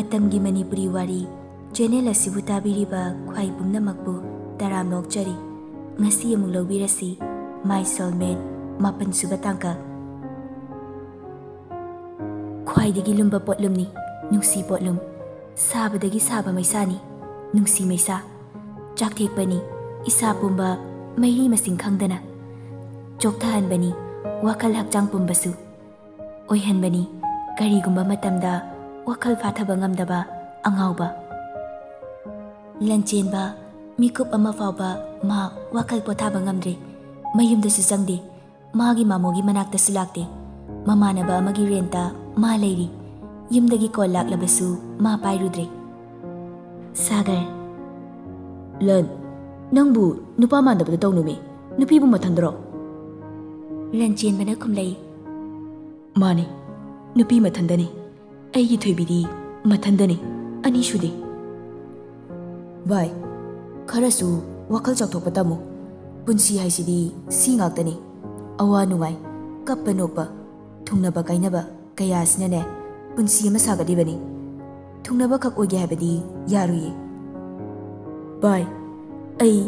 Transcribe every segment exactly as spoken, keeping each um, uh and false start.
ꯃꯇꯝꯒꯤ ꯃꯅꯤꯄꯨꯔꯤ ꯋꯥꯔꯤ ꯆꯦꯅꯦꯜ ꯑꯁꯤꯕꯨ ꯇꯥꯕꯤꯔꯤꯕ ꯈ꯭ꯋꯥꯏ ꯄꯨꯝꯅꯃꯛꯄꯨ ꯇꯔꯥꯝꯅ ꯑꯣꯛꯆꯔꯤ꯫ ꯉꯁꯤ ꯑꯃꯨꯛ ꯂꯧꯕꯤꯔꯁꯤ, My Soulmate, ꯃꯥꯄꯟ ꯁꯨꯕ ꯇꯥꯡꯀꯛ꯫ ꯈ꯭ꯋꯥꯏꯗꯒꯤ ꯂꯨꯝꯕ ꯄꯣꯠꯂꯨꯝꯅꯤ ꯅꯨꯡꯁꯤ ꯄꯣꯠꯂꯨꯝ꯫ ꯁꯥꯕꯗꯒꯤ ꯁꯥꯕ ꯃꯩꯁꯥꯅꯤ ꯅꯨꯡꯁꯤ ꯃꯩꯁꯥ꯫ ꯆꯥꯛꯊꯦꯛꯄꯅꯤ ꯏꯁꯥ ꯄꯨꯝꯕ, ꯃꯩꯔꯤ ꯃꯁꯤꯡ ꯈꯪꯗꯅ꯫ ꯆꯣꯛꯊꯍꯟꯕꯅꯤ ꯋꯥꯈꯜ ꯍꯛꯆꯥꯡ ꯄꯨꯝꯕꯁꯨ꯫ ꯑꯣꯏꯍꯟꯕꯅꯤ ꯀꯔꯤꯒꯨꯝꯕ ꯃꯇꯝꯗ ꯋꯥꯈꯜ ꯐꯥꯊꯕ ꯉꯝꯗꯕ ꯑꯉꯥꯎꯕ꯫ ꯂꯟꯆꯦꯟꯕ ꯃꯤꯀꯨꯞ ꯑꯃ ꯐꯥꯎꯕ ꯃꯥ ꯋꯥꯈꯜ ꯄꯣꯊꯥꯕ ꯉꯝꯗ꯭ꯔꯦ꯫ ꯃꯌꯨꯝꯗꯁꯨ ꯆꯪꯗꯦ꯫ ꯃꯥꯒꯤ ꯃꯥꯃꯣꯒꯤ ꯃꯅꯥꯛꯇꯁꯨ ꯂꯥꯛꯇꯦ꯫ ꯃꯃꯥꯟꯅꯕ ꯑꯃꯒꯤ ꯔꯦꯟꯇ ꯃꯥ ꯂꯩꯔꯤ꯫ ꯌꯨꯝꯗꯒꯤ ꯀꯣꯜ ꯂꯥꯛꯂꯕꯁꯨ ꯃꯥ ꯄꯥꯏꯔꯨꯗ꯭ꯔꯦ꯫ ꯁꯥꯒꯔ꯫ ꯂꯟ, ꯅꯪꯕꯨ ꯅꯨꯄꯥ ꯃꯥꯟꯗꯕꯗ ꯇꯧꯅꯨꯃꯤ꯫ ꯅꯨꯄꯤꯕꯨ ꯃꯊꯟꯗꯔꯣ? ꯂꯟꯆꯦꯟꯕꯅ ꯈꯨꯝꯂꯛꯏ꯫ ꯃꯥꯅꯤ, ꯅꯨꯄꯤ ꯃꯊꯟꯗꯅꯤ꯫ ꯑꯩꯒꯤ ꯊꯣꯏꯕꯤꯗꯤ ꯃꯊꯟꯗꯅꯤ, ꯑꯅꯤ ꯁꯨꯗꯦ꯫ ꯚꯥꯏ, ꯈꯔꯁꯨ ꯋꯥꯈꯜ ꯆꯥꯎꯊꯣꯛꯄ ꯇꯝꯃꯨ꯫ ꯄꯨꯟꯁꯤ ꯍꯥꯏꯁꯤꯗꯤ ꯁꯤ ꯉꯥꯛꯇꯅꯤ꯫ ꯑꯋꯥ ꯅꯨꯡꯉꯥꯏ, ꯀꯞꯄ ꯅꯣꯛꯄ, ꯊꯨꯡꯅꯕ ꯀꯥꯏꯅꯕ ꯀꯌꯥ ꯑꯁꯤꯅꯅꯦ ꯄꯨꯟꯁꯤ ꯑꯃ ꯁꯥꯒꯠꯂꯤꯕꯅꯤ꯫ ꯊꯨꯡꯅꯕꯈꯛ ꯑꯣꯏꯒꯦ ꯍꯥꯏꯕꯗꯤ ꯌꯥꯔꯣꯏꯌꯦ꯫ ꯚꯥꯏ, ꯑꯩ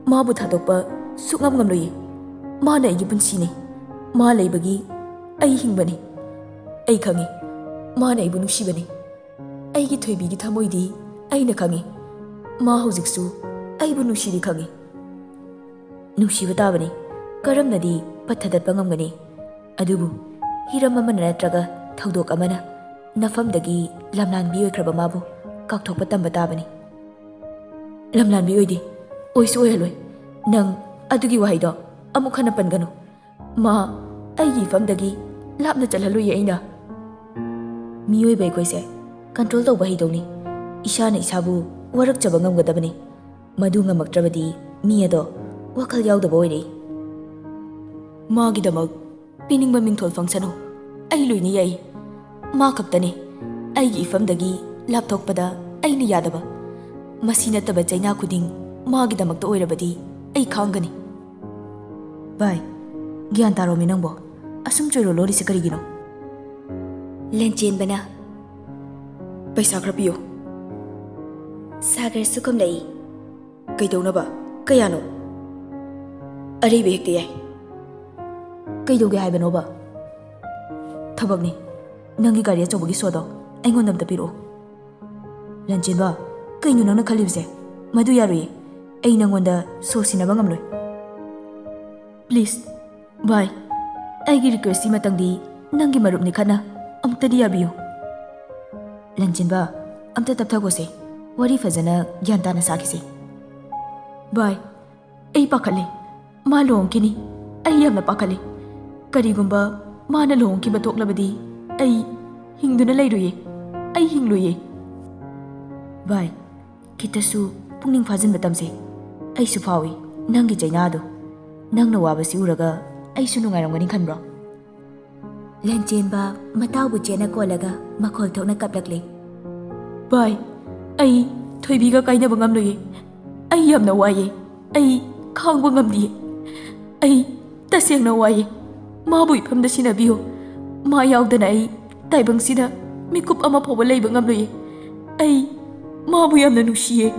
ꯃꯥꯕꯨ ꯊꯥꯗꯣꯛꯄ ꯁꯨꯛꯉꯝ ꯉꯝꯂꯣꯏꯌꯦ꯫ ꯃꯥꯅ ꯑꯩꯒꯤ ꯄꯨꯟꯁꯤꯅꯤ꯫ ꯃꯥ ꯂꯩꯕꯒꯤ ꯑꯩ ꯍꯤꯡꯕꯅꯤ꯫ ꯑꯩ ꯈꯪꯉꯤ, ꯃꯥꯅ ꯑꯩꯕꯨ ꯅꯨꯡꯁꯤꯕꯅꯤ꯫ ꯑꯩꯒꯤ ꯊꯣꯏꯕꯤꯒꯤ ꯊꯃꯣꯏꯗꯤ ꯑꯩꯅ ꯈꯪꯉꯤ꯫ ꯃꯥ ꯍꯧꯖꯤꯛꯁꯨ ꯑꯩꯕꯨ ꯅꯨꯡꯁꯤꯔꯤ ꯈꯪꯉꯤ꯫ ꯅꯨꯡꯁꯤꯕ ꯇꯥꯕꯅꯤ, ꯀꯔꯝꯅꯗꯤ ꯄꯠꯊꯗꯠꯄ ꯉꯝꯒꯅꯤ? ꯑꯗꯨꯕꯨ ꯍꯤꯔꯝ ꯑꯃꯅ ꯅꯠꯇ꯭ꯔꯒ ꯊꯧꯗꯣꯛ ꯑꯃꯅ ꯅꯐꯝꯗꯒꯤ ꯂꯝꯂꯥꯟꯕꯤ ꯑꯣꯏꯈ꯭ꯔꯕ ꯃꯥꯕꯨ ꯀꯥꯎꯊꯣꯛꯄ ꯇꯝꯕ ꯇꯥꯕꯅꯤ꯫ ꯂꯝꯂꯥꯟꯕꯤ ꯑꯣꯏꯗꯦ, ꯑꯣꯏꯁꯨ ꯑꯣꯏꯍꯜꯂꯣꯏ꯫ ꯅꯪ ꯑꯗꯨꯒꯤ ꯋꯥꯍꯩꯗꯣ ꯑꯃꯨꯛ ꯍꯟꯅ ꯄꯟꯒꯅꯨ꯫ ꯃꯥ ꯑꯩꯒꯤ ꯏꯐꯝꯗꯒꯤ ꯂꯥꯞꯅ ꯆꯠꯍꯜꯂꯣꯏꯌꯦ ꯑꯩꯅ꯫ ꯃꯤꯑꯣꯏꯕ ꯑꯩꯈꯣꯏꯁꯦ ꯀꯟꯇ꯭ꯔꯣꯜ ꯇꯧꯕ ꯍꯩꯗꯧꯅꯤ꯫ ꯏꯁꯥꯅ ꯏꯁꯥꯕꯨ ꯋꯥꯔꯛꯆꯕ ꯉꯝꯒꯗꯕꯅꯤ꯫ ꯃꯗꯨ ꯉꯝꯃꯛꯇ꯭ꯔꯕꯗꯤ ꯃꯤ ꯑꯗꯣ ꯋꯥꯈꯜ ꯌꯥꯎꯗꯕ ꯑꯣꯏꯔꯦ꯫ ꯃꯥꯒꯤꯗꯃꯛ ꯄꯤꯅꯤꯡꯕ ꯃꯤꯡꯊꯣꯜ ꯐꯪꯁꯅꯨ, ꯑꯩ ꯂꯣꯏꯅ ꯌꯥꯏ꯫ ꯃꯥ ꯈꯛꯇꯅꯤ ꯑꯩꯒꯤ ꯏꯐꯝꯗꯒꯤ ꯂꯥꯞꯊꯣꯛꯄꯗ ꯑꯩꯅ ꯌꯥꯗꯕ꯫ ꯃꯁꯤ ꯅꯠꯇꯕ ꯆꯩꯅꯥ ꯈꯨꯗꯤꯡ ꯃꯥꯒꯤꯗꯃꯛꯇ ꯑꯣꯏꯔꯕꯗꯤ ꯑꯩ ꯈꯥꯡꯒꯅꯤ꯫ ꯚꯥꯏ, ꯒ꯭ꯌꯥꯟ ꯇꯥꯔꯣꯃꯤ ꯅꯪꯕꯣ, ꯑꯁꯨꯝ ꯆꯣꯏꯔꯣ ꯂꯣꯜꯂꯤꯁꯦ ꯀꯔꯤꯒꯤꯅꯣ? ꯂꯟꯆꯦꯟꯕꯅ, ꯄꯩꯁꯥ ꯈꯔ ꯄꯤꯌꯨ꯫ ꯁꯥꯒꯔꯁꯨ ꯈꯨꯝꯂꯛꯏ꯫ ꯀꯩꯗꯧꯅꯕ? ꯀꯌꯥꯅꯣ? ꯑꯔꯩꯕ ꯍꯦꯛꯇ ꯌꯥꯏ꯫ ꯀꯩꯗꯧꯒꯦ ꯍꯥꯏꯕꯅꯣꯕ? ꯊꯕꯛꯅꯤ꯫ ꯅꯪꯒꯤ ꯒꯥꯔꯤ ꯑꯆꯧꯕꯒꯤ ꯁꯣꯗꯣ ꯑꯩꯉꯣꯟꯗ ꯑꯝꯇ ꯄꯤꯔꯛꯑꯣ꯫ ꯂꯟꯆꯦꯟꯕ, ꯀꯩꯅꯣ ꯅꯪꯅ ꯈꯜꯂꯤꯕꯁꯦ? ꯃꯗꯨ ꯌꯥꯔꯣꯏꯌꯦ꯫ ꯑꯩ ꯅꯪꯉꯣꯟꯗ ꯁꯣ ꯁꯤꯟꯅꯕ ꯉꯝꯂꯣꯏ꯫ ꯄ꯭ꯂꯤꯖ, ꯚꯥꯏ, ꯑꯩꯒꯤ ꯔꯤꯀ꯭ꯋꯦꯁꯇꯤ ꯃꯇꯪꯗꯤ ꯅꯪꯒꯤ ꯃꯔꯨꯞꯅꯤ ꯈꯠꯅ ꯑꯃꯨꯛꯇꯗꯤ ꯌꯥꯕꯤꯌꯨ꯫ ꯂꯟꯆꯦꯟꯕ, ꯑꯝꯇ ꯇꯞꯊꯒꯣꯁꯦ꯫ ꯋꯥꯔꯤ ꯐꯖꯅ ꯒ꯭ꯌꯥꯟ ꯇꯥꯅ ꯁꯥꯈꯤꯁꯦ꯫ ꯚꯥꯏ, ꯑꯩ ꯄꯥꯈꯠꯂꯦ꯫ ꯃꯥ ꯂꯨꯍꯣꯡꯈꯤꯅꯤ꯫ ꯑꯩ ꯌꯥꯝꯅ ꯄꯥꯈꯠꯂꯦ꯫ ꯀꯔꯤꯒꯨꯝꯕ ꯃꯥꯅ ꯂꯨꯍꯣꯡꯈꯤꯕ ꯊꯣꯛꯂꯕꯗꯤ ꯑꯩ ꯍꯤꯡꯗꯨꯅ ꯂꯩꯔꯣꯏꯌꯦ꯫ ꯑꯩ ꯍꯤꯡꯂꯣꯏꯌꯦ꯫ ꯚꯥꯏ, ꯈꯤꯇꯁꯨ ꯄꯨꯛꯅꯤꯡ ꯐꯥꯖꯤꯟꯕ ꯇꯝꯁꯦ꯫ ꯑꯩꯁꯨ ꯐꯥꯎꯏ ꯅꯪꯒꯤ ꯆꯩꯅꯥꯗꯣ꯫ ꯅꯪꯅ ꯋꯥꯕꯁꯤ ꯎꯔꯒ ꯑꯩꯁꯨ ꯅꯨꯡꯉꯥꯏꯔꯝꯒꯅꯤ ꯈꯟꯕ꯭ꯔꯣ? ꯂꯟꯆꯦꯟꯕ ꯃꯇꯥꯎꯕꯨ ꯆꯦꯠꯅ ꯀꯣꯜꯂꯒ ꯃꯈꯣꯜ ꯊꯣꯛꯅ ꯀꯞꯂꯛꯂꯦ꯫ ꯚꯥꯏ, ꯑꯩ ꯊꯣꯏꯕꯤꯒ ꯀꯥꯏꯅꯕ ꯉꯝꯂꯣꯏꯌꯦ꯫ ꯑꯩ ꯌꯥꯝꯅ ꯋꯥꯏꯌꯦ꯫ ꯑꯩ ꯈꯥꯡꯕ ꯉꯝꯗꯤꯌꯦ꯫ ꯑꯩ ꯇꯁꯦꯡꯅ ꯋꯥꯏꯌꯦ꯫ ꯃꯥꯕꯨ ꯏꯐꯝꯗ ꯁꯤꯟꯅꯕꯤꯌꯨ꯫ ꯃꯥ ꯌꯥꯎꯗꯅ ꯑꯩ ꯇꯥꯏꯕꯪꯁꯤꯗ ꯃꯤꯀꯨꯞ ꯑꯃ ꯐꯥꯎꯕ ꯂꯩꯕ ꯉꯝꯂꯣꯏꯌꯦ꯫ ꯑꯩ ꯃꯥꯕꯨ ꯌꯥꯝꯅ ꯅꯨꯡꯁꯤꯌꯦ꯫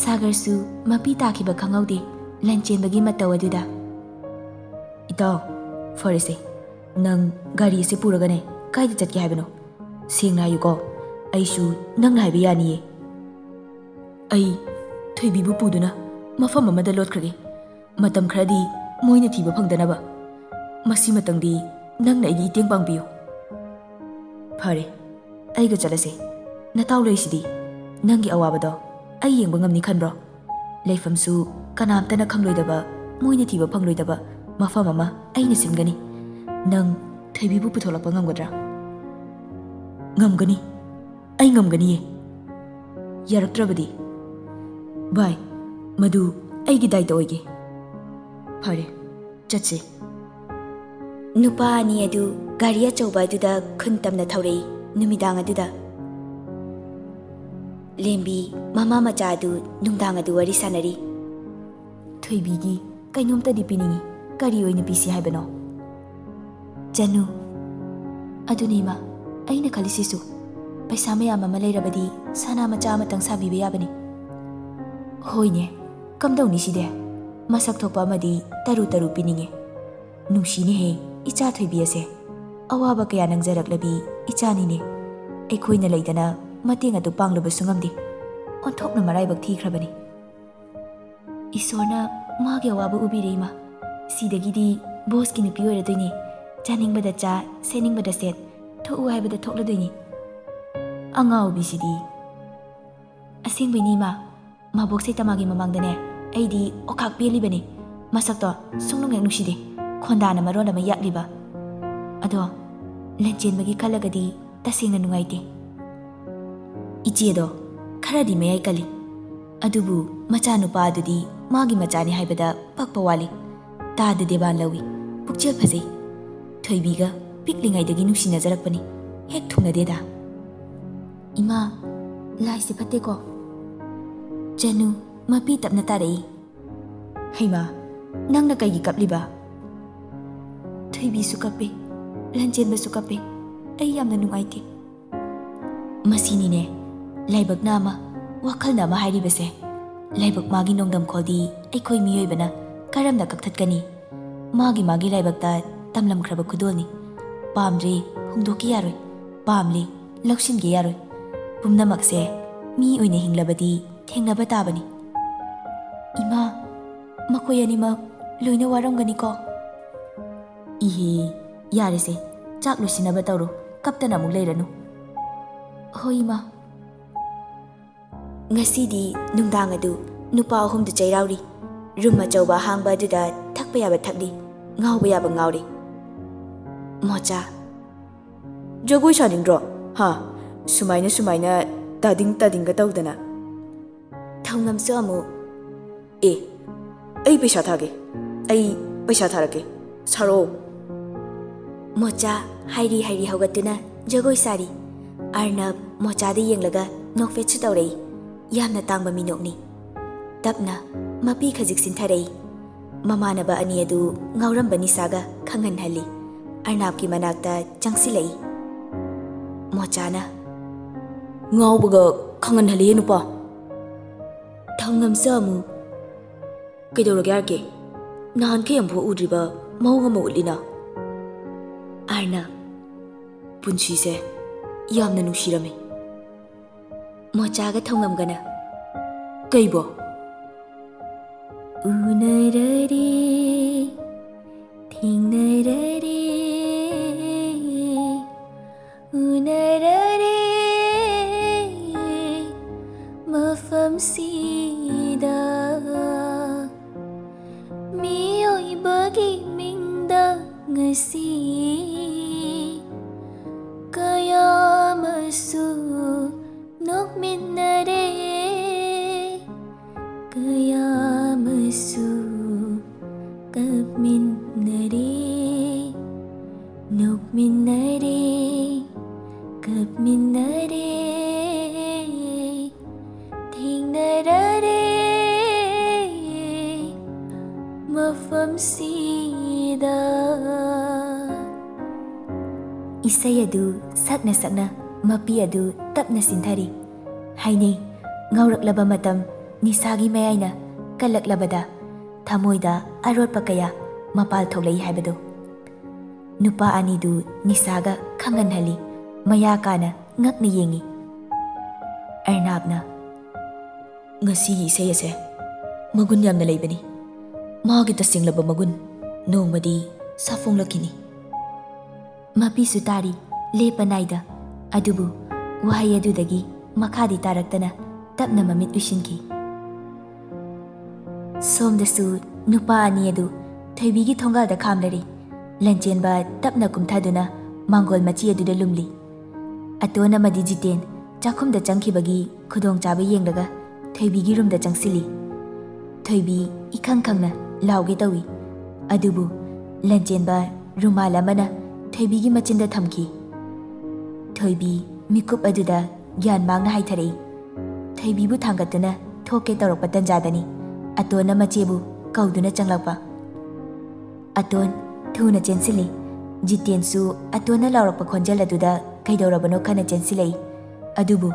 ꯁꯥꯒꯔꯁꯨ ꯃꯄꯤ ꯇꯥꯈꯤꯕ ꯈꯪꯍꯧꯗꯦ ꯂꯟꯆꯦꯟꯕꯒꯤ ꯃꯇꯧ ꯑꯗꯨꯗ꯫ ꯏꯇꯥꯎ, ꯐꯔꯦꯁꯦ, ꯅꯪ ꯒꯥꯔꯤ ꯑꯁꯤ ꯄꯨꯔꯒꯅꯦ ꯀꯥꯏꯗ ꯆꯠꯀꯦ ꯍꯥꯏꯕꯅꯣ? ꯁꯦꯡꯅ ꯍꯥꯏꯌꯨꯀꯣ, ꯑꯩꯁꯨ ꯅꯪꯅ ꯍꯥꯏꯕ ꯌꯥꯅꯤꯌꯦ꯫ ꯑꯩ ꯊꯣꯏꯕꯤꯕꯨ ꯄꯨꯗꯨꯅ ꯃꯐꯝ ꯑꯃꯗ ꯂꯣꯠꯈ꯭ꯔꯒꯦ꯫ ꯃꯇꯝ ꯈꯔꯗꯤ ꯃꯣꯏꯅ ꯊꯤꯕ ꯐꯪꯗꯅꯕ꯫ ꯃꯁꯤꯃꯇꯪꯗꯤ ꯅꯪꯅ ꯑꯩꯒꯤ ꯏꯇꯦꯡ ꯄꯥꯡꯕꯤꯌꯨ꯫ ꯐꯔꯦ, ꯑꯩꯒ ꯆꯠꯂꯁꯦ꯫ ꯅꯇꯥꯎ ꯂꯩꯁꯤꯗꯤ꯫ ꯅꯪꯒꯤ ꯑꯋꯥꯕꯗꯣ ꯑꯩ ꯌꯦꯡꯕ ꯉꯝꯅꯤ ꯈꯟꯕ꯭ꯔꯣ? ꯂꯩꯐꯝꯁꯨ ꯀꯅꯥꯝꯇꯅ ꯈꯪꯂꯣꯏꯗꯕ, ꯃꯣꯏꯅ ꯊꯤꯕ ꯐꯪꯂꯣꯏꯗꯕ ꯃꯐꯝ ꯑꯃ ꯑꯩꯅ ꯁꯤꯟꯒꯅꯤ꯫ ꯅꯪ ꯊꯣꯏꯕꯤꯕꯨ ꯄꯨꯊꯣꯛꯂꯛꯄ ꯉꯝꯒꯗ꯭ꯔꯥ? ꯉꯝꯒꯅꯤ꯫ ꯑꯩ ꯉꯝꯒꯅꯤꯌꯦ꯫ ꯌꯥꯔꯛꯇ꯭ꯔꯕꯗꯤ? ꯚꯥꯏ, ꯃꯗꯨ ꯑꯩꯒꯤ ꯗꯥꯏꯇ ꯑꯣꯏꯒꯦ꯫ ꯐꯔꯦ, ꯆꯠꯁꯦ꯫ ꯅꯨꯄꯥ ꯑꯅꯤ ꯑꯗꯨ ꯒꯥꯔꯤ ꯑꯆꯧꯕ ꯑꯗꯨꯗ ꯈꯨꯟ ꯇꯝꯅ ꯊꯧꯔꯛꯏ꯫ ꯅꯨꯃꯤꯗꯥꯡ ꯑꯗꯨꯗ ꯂꯦꯝꯕꯤ ꯃꯃꯥ ꯃꯆꯥ ꯑꯗꯨ ꯅꯨꯡꯗꯥꯡ ꯑꯗꯨ ꯋꯥꯔꯤ ꯁꯥꯟꯅꯔꯤ꯫ ꯊꯣꯏꯕꯤꯒꯤ ꯀꯩꯅꯣꯝꯇꯗꯤ ꯄꯤꯅꯤꯡꯏ꯫ ꯀꯔꯤ ꯑꯣꯏꯅ ꯄꯤꯁꯤ ꯍꯥꯏꯕꯅꯣ? ꯆꯅꯨ꯫ ꯑꯗꯨꯅꯤ ꯏꯃꯥ, ꯑꯩꯅ ꯈꯜꯂꯤꯁꯤꯁꯨ꯫ ꯄꯩꯁꯥ ꯃꯌꯥꯝ ꯑꯃ ꯂꯩꯔꯕꯗꯤ ꯁꯅꯥ ꯃꯆꯥ ꯑꯃꯇꯪ ꯁꯥꯕꯤꯕ ꯌꯥꯕꯅꯤ꯫ ꯍꯣꯏꯅꯦ, ꯀꯝꯗꯧꯅꯤ ꯁꯤꯗꯤ? ꯃꯁꯛ ꯊꯣꯛꯄ ꯑꯃꯗꯤ ꯇꯔꯨ ꯇꯔꯨ ꯄꯤꯅꯤꯡꯉꯦ꯫ ꯅꯨꯡꯁꯤꯅꯦꯍꯦ, ꯏꯆꯥ ꯊꯣꯏꯕꯤ ꯑꯁꯦ꯫ ꯑꯋꯥꯕ ꯀꯌꯥ ꯅꯪꯖꯔꯛꯂꯕꯤ ꯏꯆꯥꯅꯤꯅꯦ꯫ ꯑꯩꯈꯣꯏꯅ ꯂꯩꯗꯅ ꯃꯇꯦꯡ ꯑꯗꯨ ꯄꯥꯡꯂꯨꯕꯁꯨ ꯉꯝꯗꯦ꯫ ꯑꯣꯟꯊꯣꯛꯅ ꯃꯔꯥꯏꯕꯛ ꯊꯤꯈ꯭ꯔꯕꯅꯤ꯫ ꯏꯁꯣꯔꯅ ꯃꯥꯒꯤ ꯑꯋꯥꯕ ꯎꯕꯤꯔꯦ, ꯏꯃꯥ꯫ ꯁꯤꯗꯒꯤꯗꯤ ꯕꯣꯁꯀꯤ ꯅꯨꯄꯤ ꯑꯣꯏꯔꯗꯣꯏꯅꯤ꯫ ꯆꯥꯅꯤꯡꯕꯗ ꯆꯥ, ꯁꯦꯠꯅꯤꯡꯕꯗ ꯁꯦꯠ, ꯊꯣꯛꯎ ꯍꯥꯏꯕꯗ ꯊꯣꯛꯂꯗꯣꯏꯅꯤ꯫ ꯑꯉꯥꯎꯕꯤꯁꯤꯗꯤ꯫ ꯑꯁꯦꯡꯕꯩꯅꯤ, ꯏꯃꯥ꯫ ꯃꯕꯣꯛ ꯁꯩꯇꯃꯥꯒꯤ ꯃꯃꯥꯡꯗꯅꯦ, ꯑꯩꯗꯤ ꯑꯣꯈꯥꯛ ꯄꯦꯜꯂꯤꯕꯅꯤ꯫ ꯃꯁꯛꯇꯣ ꯁꯨꯡꯅꯨꯡ ꯍꯦꯛ ꯅꯨꯡꯁꯤꯗꯦ꯫ ꯈꯣꯟꯗꯥꯅ ꯃꯔꯣꯜ ꯑꯃ ꯌꯥꯛꯂꯤꯕ꯫ ꯑꯗꯣ, ꯂꯟꯆꯦꯟꯕꯒꯤ ꯈꯜꯂꯒꯗꯤ ꯇꯁꯦꯡꯅ ꯅꯨꯡꯉꯥꯏꯇꯦ꯫ ꯏꯆꯦꯗꯣ ꯈꯔꯗꯤ ꯃꯌꯥꯏ ꯀꯜꯂꯤ, ꯑꯗꯨꯕꯨ ꯃꯆꯥꯅꯨꯄꯥ ꯑꯗꯨꯗꯤ ꯃꯥꯒꯤ ꯃꯆꯥꯅꯤ ꯍꯥꯏꯕꯗ ꯄꯛꯄ ꯋꯥꯠꯂꯤ꯫ ꯇꯥꯗ ꯗꯦꯕꯥꯟ ꯂꯧꯏ, ꯄꯨꯛꯆꯦꯜ ꯐꯖꯩ꯫ ꯊꯣꯏꯕꯤꯒ ꯄꯤꯛꯂꯤꯉꯩꯗꯒꯤ ꯅꯨꯡꯁꯤꯅꯖꯔꯛꯄꯅꯤ, ꯍꯦꯛ ꯊꯨꯡꯅꯗꯦꯗ꯫ ꯏꯃꯥ, ꯂꯥꯏꯁꯦ ꯐꯠꯇꯦꯀꯣ꯫ ꯆꯅꯨ ꯃꯄꯤ ꯇꯞꯅ ꯇꯥꯔꯛꯏ꯫ ꯍꯩꯃꯥ, ꯅꯪꯅ ꯀꯩꯒꯤ ꯀꯞꯂꯤꯕ? ꯊꯣꯏꯕꯤꯁꯨ ꯀꯞꯄꯦ, ꯂꯟꯆꯦꯟꯕꯁꯨ ꯀꯞꯄꯦ꯫ ꯑꯩ ꯌꯥꯝꯅ ꯅꯨꯡꯉꯥꯏꯇꯦ꯫ ꯃꯁꯤꯅꯤꯅꯦ, ꯂꯥꯏꯕꯛꯅ ꯑꯃ, ꯋꯥꯈꯜꯅ ꯑꯃ ꯍꯥꯏꯔꯤꯕꯁꯦ꯫ ꯂꯥꯏꯕꯛ ꯃꯥꯒꯤ ꯅꯣꯡꯗꯝꯈꯣꯜꯗꯤ ꯑꯩꯈꯣꯏ ꯃꯤꯑꯣꯏꯕꯅ ꯀꯔꯝꯅ ꯀꯛꯊꯠꯀꯅꯤ? ꯃꯥꯒꯤ ꯃꯥꯒꯤ ꯂꯥꯏꯕꯛꯇ ꯇꯝꯂꯝꯈ꯭ꯔꯕ ꯈꯨꯗꯣꯜꯅꯤ꯫ ꯄꯥꯝꯗ꯭ꯔꯦ, ꯍꯣꯡꯗꯣꯛꯀꯦ ꯌꯥꯔꯣꯏ꯫ ꯄꯥꯝꯂꯦ, ꯂꯧꯁꯤꯟꯒꯦ ꯌꯥꯔꯣꯏ꯫ ꯄꯨꯝꯅꯃꯛꯁꯦ ꯃꯤ ꯑꯣꯏꯅ ꯍꯤꯡꯂꯕꯗꯤ ꯊꯦꯡꯅꯕ ꯇꯥꯕꯅꯤ꯫ ꯏꯃꯥ, ꯃꯈꯣꯏ ꯑꯅꯤꯃꯛ ꯂꯣꯏꯅ ꯋꯥꯔꯝꯒꯅꯤꯀꯣ? ꯏꯍꯦ, ꯌꯥꯔꯦꯁꯦ, ꯆꯥꯛ ꯂꯣꯏꯁꯤꯟꯅꯕ ꯇꯧꯔꯣ, ꯀꯞꯇꯅ ꯑꯃꯨꯛ ꯂꯩꯔꯅꯨ꯫ ꯍꯣꯏ, ꯏꯃꯥ꯫ ꯉꯁꯤꯗꯤ ꯅꯨꯡꯗꯥꯡ ꯑꯗꯨ ꯅꯨꯄꯥ ꯑꯍꯨꯝꯗꯨ ꯆꯩꯔꯥꯎꯔꯤ꯫ ꯔꯨꯝ ꯑꯆꯧꯕ ꯑꯍꯥꯡꯕ ꯑꯗꯨꯗ ꯊꯛꯄ ꯌꯥꯕ ꯊꯛꯂꯤ, ꯉꯥꯎꯕ ꯌꯥꯕ ꯉꯥꯎꯔꯤ꯫ ꯃꯣꯆꯥ꯫ ꯖꯒꯣꯏ ꯁꯥꯅꯤꯡꯗ꯭ꯔꯣ? ꯍꯥ? ꯁꯨꯃꯥꯏꯅ ꯁꯨꯃꯥꯏꯅ ꯇꯥꯗꯤꯡ ꯇꯥꯗꯤꯡꯒ ꯇꯧꯗꯅ꯫ ꯊꯧꯉꯝꯁꯨ ꯑꯃꯨꯛ꯫ ꯑꯦ, ꯑꯩ ꯄꯩꯁꯥ ꯊꯥꯒꯦ꯫ ꯑꯩ ꯄꯩꯁꯥ ꯊꯥꯔꯛꯀꯦ꯫ ꯁꯥꯔꯛꯑꯣ꯫ ꯃꯣꯆꯥ ꯍꯥꯏꯔꯤ ꯍꯥꯏꯔꯤ ꯍꯧꯒꯠꯇꯨꯅ ꯖꯒꯣꯏ ꯁꯥꯔꯤ꯫ ꯑꯔꯅꯕ ꯃꯣꯆꯥꯗ ꯌꯦꯡꯂꯒ ꯅꯣꯛꯐꯦꯠꯁꯨ ꯇꯧꯔꯛꯏ꯫ ꯌꯥꯝꯅ ꯇꯥꯡꯕ ꯃꯤꯅꯣꯛꯅꯤ꯫ ꯇꯞꯅ ꯃꯄꯤ ꯈꯖꯤꯛ ꯁꯤꯟꯊꯔꯛꯏ꯫ ꯃꯃꯥꯟꯅꯕ ꯑꯅꯤ ꯑꯗꯨ ꯉꯥꯎꯔꯝꯕ ꯅꯤꯁꯥꯒ ꯈꯪꯍꯟꯍꯜꯂꯤ꯫ ꯑꯔꯅꯥꯞꯀꯤ ꯃꯅꯥꯛꯇ ꯆꯪꯁꯤꯜꯂꯛꯏ꯫ ꯃꯣꯆꯥꯅ꯫ ꯉꯥꯎꯕꯒ ꯈꯪꯍꯟꯍꯜꯂꯤꯍꯦ ꯅꯨꯄꯥ꯫ ꯊꯧꯉꯝꯁꯨ ꯑꯃꯨꯛ, "ꯀꯩꯗꯧꯔꯒꯦ ꯑꯥꯔ ꯀꯦ? ꯅꯍꯥꯟꯈꯩ ꯑꯃꯨꯛꯐꯥꯎ ꯎꯗ꯭ꯔꯤꯕ ꯃꯑꯣꯡ ꯑꯃ ꯎꯠꯂꯤꯅ?" ꯑꯥꯔꯅ, "ꯄꯨꯟꯁꯤꯁꯦ ꯌꯥꯝꯅ ꯅꯨꯡꯁꯤꯔꯝꯃꯤ꯫" ꯃꯣꯆꯥꯒ ꯊꯧꯉꯝꯒꯅ, "ꯀꯩꯕꯣ?" "ꯎꯅꯔꯔꯦ, ꯊꯦꯡꯅꯔꯔꯦ, ꯎꯅꯔꯔꯦ ꯃꯐꯝꯁꯤꯗ꯫ ꯃꯤꯑꯣꯏꯕꯒꯤ ꯃꯤꯡꯗ ꯉꯁꯤ ꯀꯌꯥ ꯑꯃꯁꯨ ꯅꯣꯛꯃꯤꯟꯅꯔꯦ, ꯀꯌꯥ ꯑꯃꯁꯨ ꯀꯞꯃꯤꯟꯅꯔꯦ, ꯅꯣꯛꯃꯤꯟꯅꯔꯦ, ꯀꯞꯃꯤꯟꯅꯔꯦ, ꯊꯦꯡꯅꯔꯔꯦ ꯃꯐꯝꯁꯤꯗ꯫" ꯏꯁꯩ ꯑꯗꯨ ꯁꯛꯅ ꯁꯛꯅ ꯃꯄꯤ ꯑꯗꯨ ꯇꯞꯅ ꯁꯤꯟꯊꯔꯤ꯫ ꯍꯥꯏꯅꯩ, ꯉꯥꯎꯔꯛꯂꯕ ꯃꯇꯝ, ꯅꯤꯁꯥꯒꯤ ꯃꯌꯥꯏꯅ ꯀꯜꯂꯛꯂꯕꯗ ꯊꯃꯣꯏꯗ ꯑꯔꯣꯠꯄ ꯀꯌꯥ ꯃꯄꯥꯜ ꯊꯣꯛꯂꯛꯏ ꯍꯥꯏꯕꯗꯨ꯫ ꯅꯨꯄꯥ ꯑꯅꯤꯗꯨ ꯅꯤꯁꯥꯒ ꯈꯪꯍꯟꯍꯜꯂꯤ꯫ ꯃꯌꯥ ꯀꯥꯅ ꯉꯛꯅ ꯌꯦꯡꯉꯤ꯫ ꯑꯔꯅꯥꯕꯅ, "ꯉꯁꯤꯒꯤ ꯏꯁꯩ ꯑꯁꯦ ꯃꯒꯨꯟ ꯌꯥꯝꯅ ꯂꯩꯕꯅꯤ꯫ ꯃꯥꯒꯤ ꯇꯁꯦꯡꯂꯕ ꯃꯒꯨꯟ ꯅꯣꯡꯃꯗꯤ ꯁꯥꯐꯣꯡꯂꯛꯈꯤꯅꯤ꯫" ꯃꯄꯤꯁꯨ ꯇꯥꯔꯤ, ꯂꯦꯞꯄ ꯅꯥꯏꯗ꯫ ꯑꯗꯨꯕꯨ ꯋꯥꯍꯩ ꯑꯗꯨꯗꯒꯤ ꯃꯈꯥꯗꯤ ꯇꯥꯔꯛꯇꯅ ꯇꯞꯅ ꯃꯃꯤꯠ ꯎꯏꯁꯤꯟꯈꯤ꯫ ꯁꯣꯝꯗꯁꯨ ꯅꯨꯄꯥ ꯑꯅꯤ ꯑꯗꯨ ꯊꯣꯏꯕꯤꯒꯤ ꯊꯣꯡꯒꯥꯜꯗ ꯈꯥꯝꯂꯔꯤ꯫ ꯂꯟꯆꯦꯟꯕ ꯇꯞꯅ ꯀꯨꯝꯊꯗꯨꯅ ꯃꯥꯡꯒꯣꯜ ꯃꯆꯤ ꯑꯗꯨꯗ ꯂꯨꯝꯂꯤ꯫ ꯑꯇꯣꯟ ꯑꯃꯗꯤ ꯖꯤꯇꯦꯟ ꯆꯥꯛꯈꯨꯝꯗ ꯆꯪꯈꯤꯕꯒꯤ ꯈꯨꯗꯣꯡꯆꯥꯕ ꯌꯦꯡꯂꯒ ꯊꯣꯏꯕꯤꯒꯤ ꯔꯨꯝꯗ ꯆꯪꯁꯤꯜꯂꯤ꯫ ꯊꯣꯏꯕꯤ ꯏꯈꯪ ꯈꯪꯅ ꯂꯥꯎꯒꯦ ꯇꯧꯏ꯫ ꯑꯗꯨꯕꯨ ꯂꯟꯆꯦꯟꯕ ꯔꯨꯃꯥꯜ ꯑꯃꯅ ꯊꯣꯏꯕꯤꯒꯤ ꯃꯆꯤꯟꯗ ꯊꯝꯈꯤ꯫ ꯊꯣꯏꯕꯤ ꯃꯤꯀꯨꯞ ꯑꯗꯨꯗ ꯒ꯭ꯌꯥꯟ ꯃꯥꯡꯅ ꯍꯥꯏꯊꯔꯛꯏ꯫ ꯊꯣꯏꯕꯤꯕꯨ ꯊꯥꯡꯒꯠꯇꯨꯅ ꯊꯣꯛꯀꯦ ꯇꯧꯔꯛꯄ ꯇꯟꯖꯥꯗꯅꯤ ꯑꯇꯣꯟꯅ ꯃꯆꯦꯕꯨ ꯀꯧꯗꯨꯅ ꯆꯪꯂꯛꯄ꯫ ꯑꯇꯣꯟ ꯊꯨꯅ ꯆꯦꯟꯁꯤꯜꯂꯤ꯫ ꯖꯤꯇꯦꯟꯁꯨ ꯑꯇꯣꯟꯅ ꯂꯥꯎꯔꯛꯄ ꯈꯣꯟꯖꯦꯜ ꯑꯗꯨꯗ ꯀꯩꯗꯧꯔꯕꯅꯣ ꯈꯟꯅ ꯆꯦꯟꯁꯤꯜꯂꯛꯏ꯫ ꯑꯗꯨꯕꯨ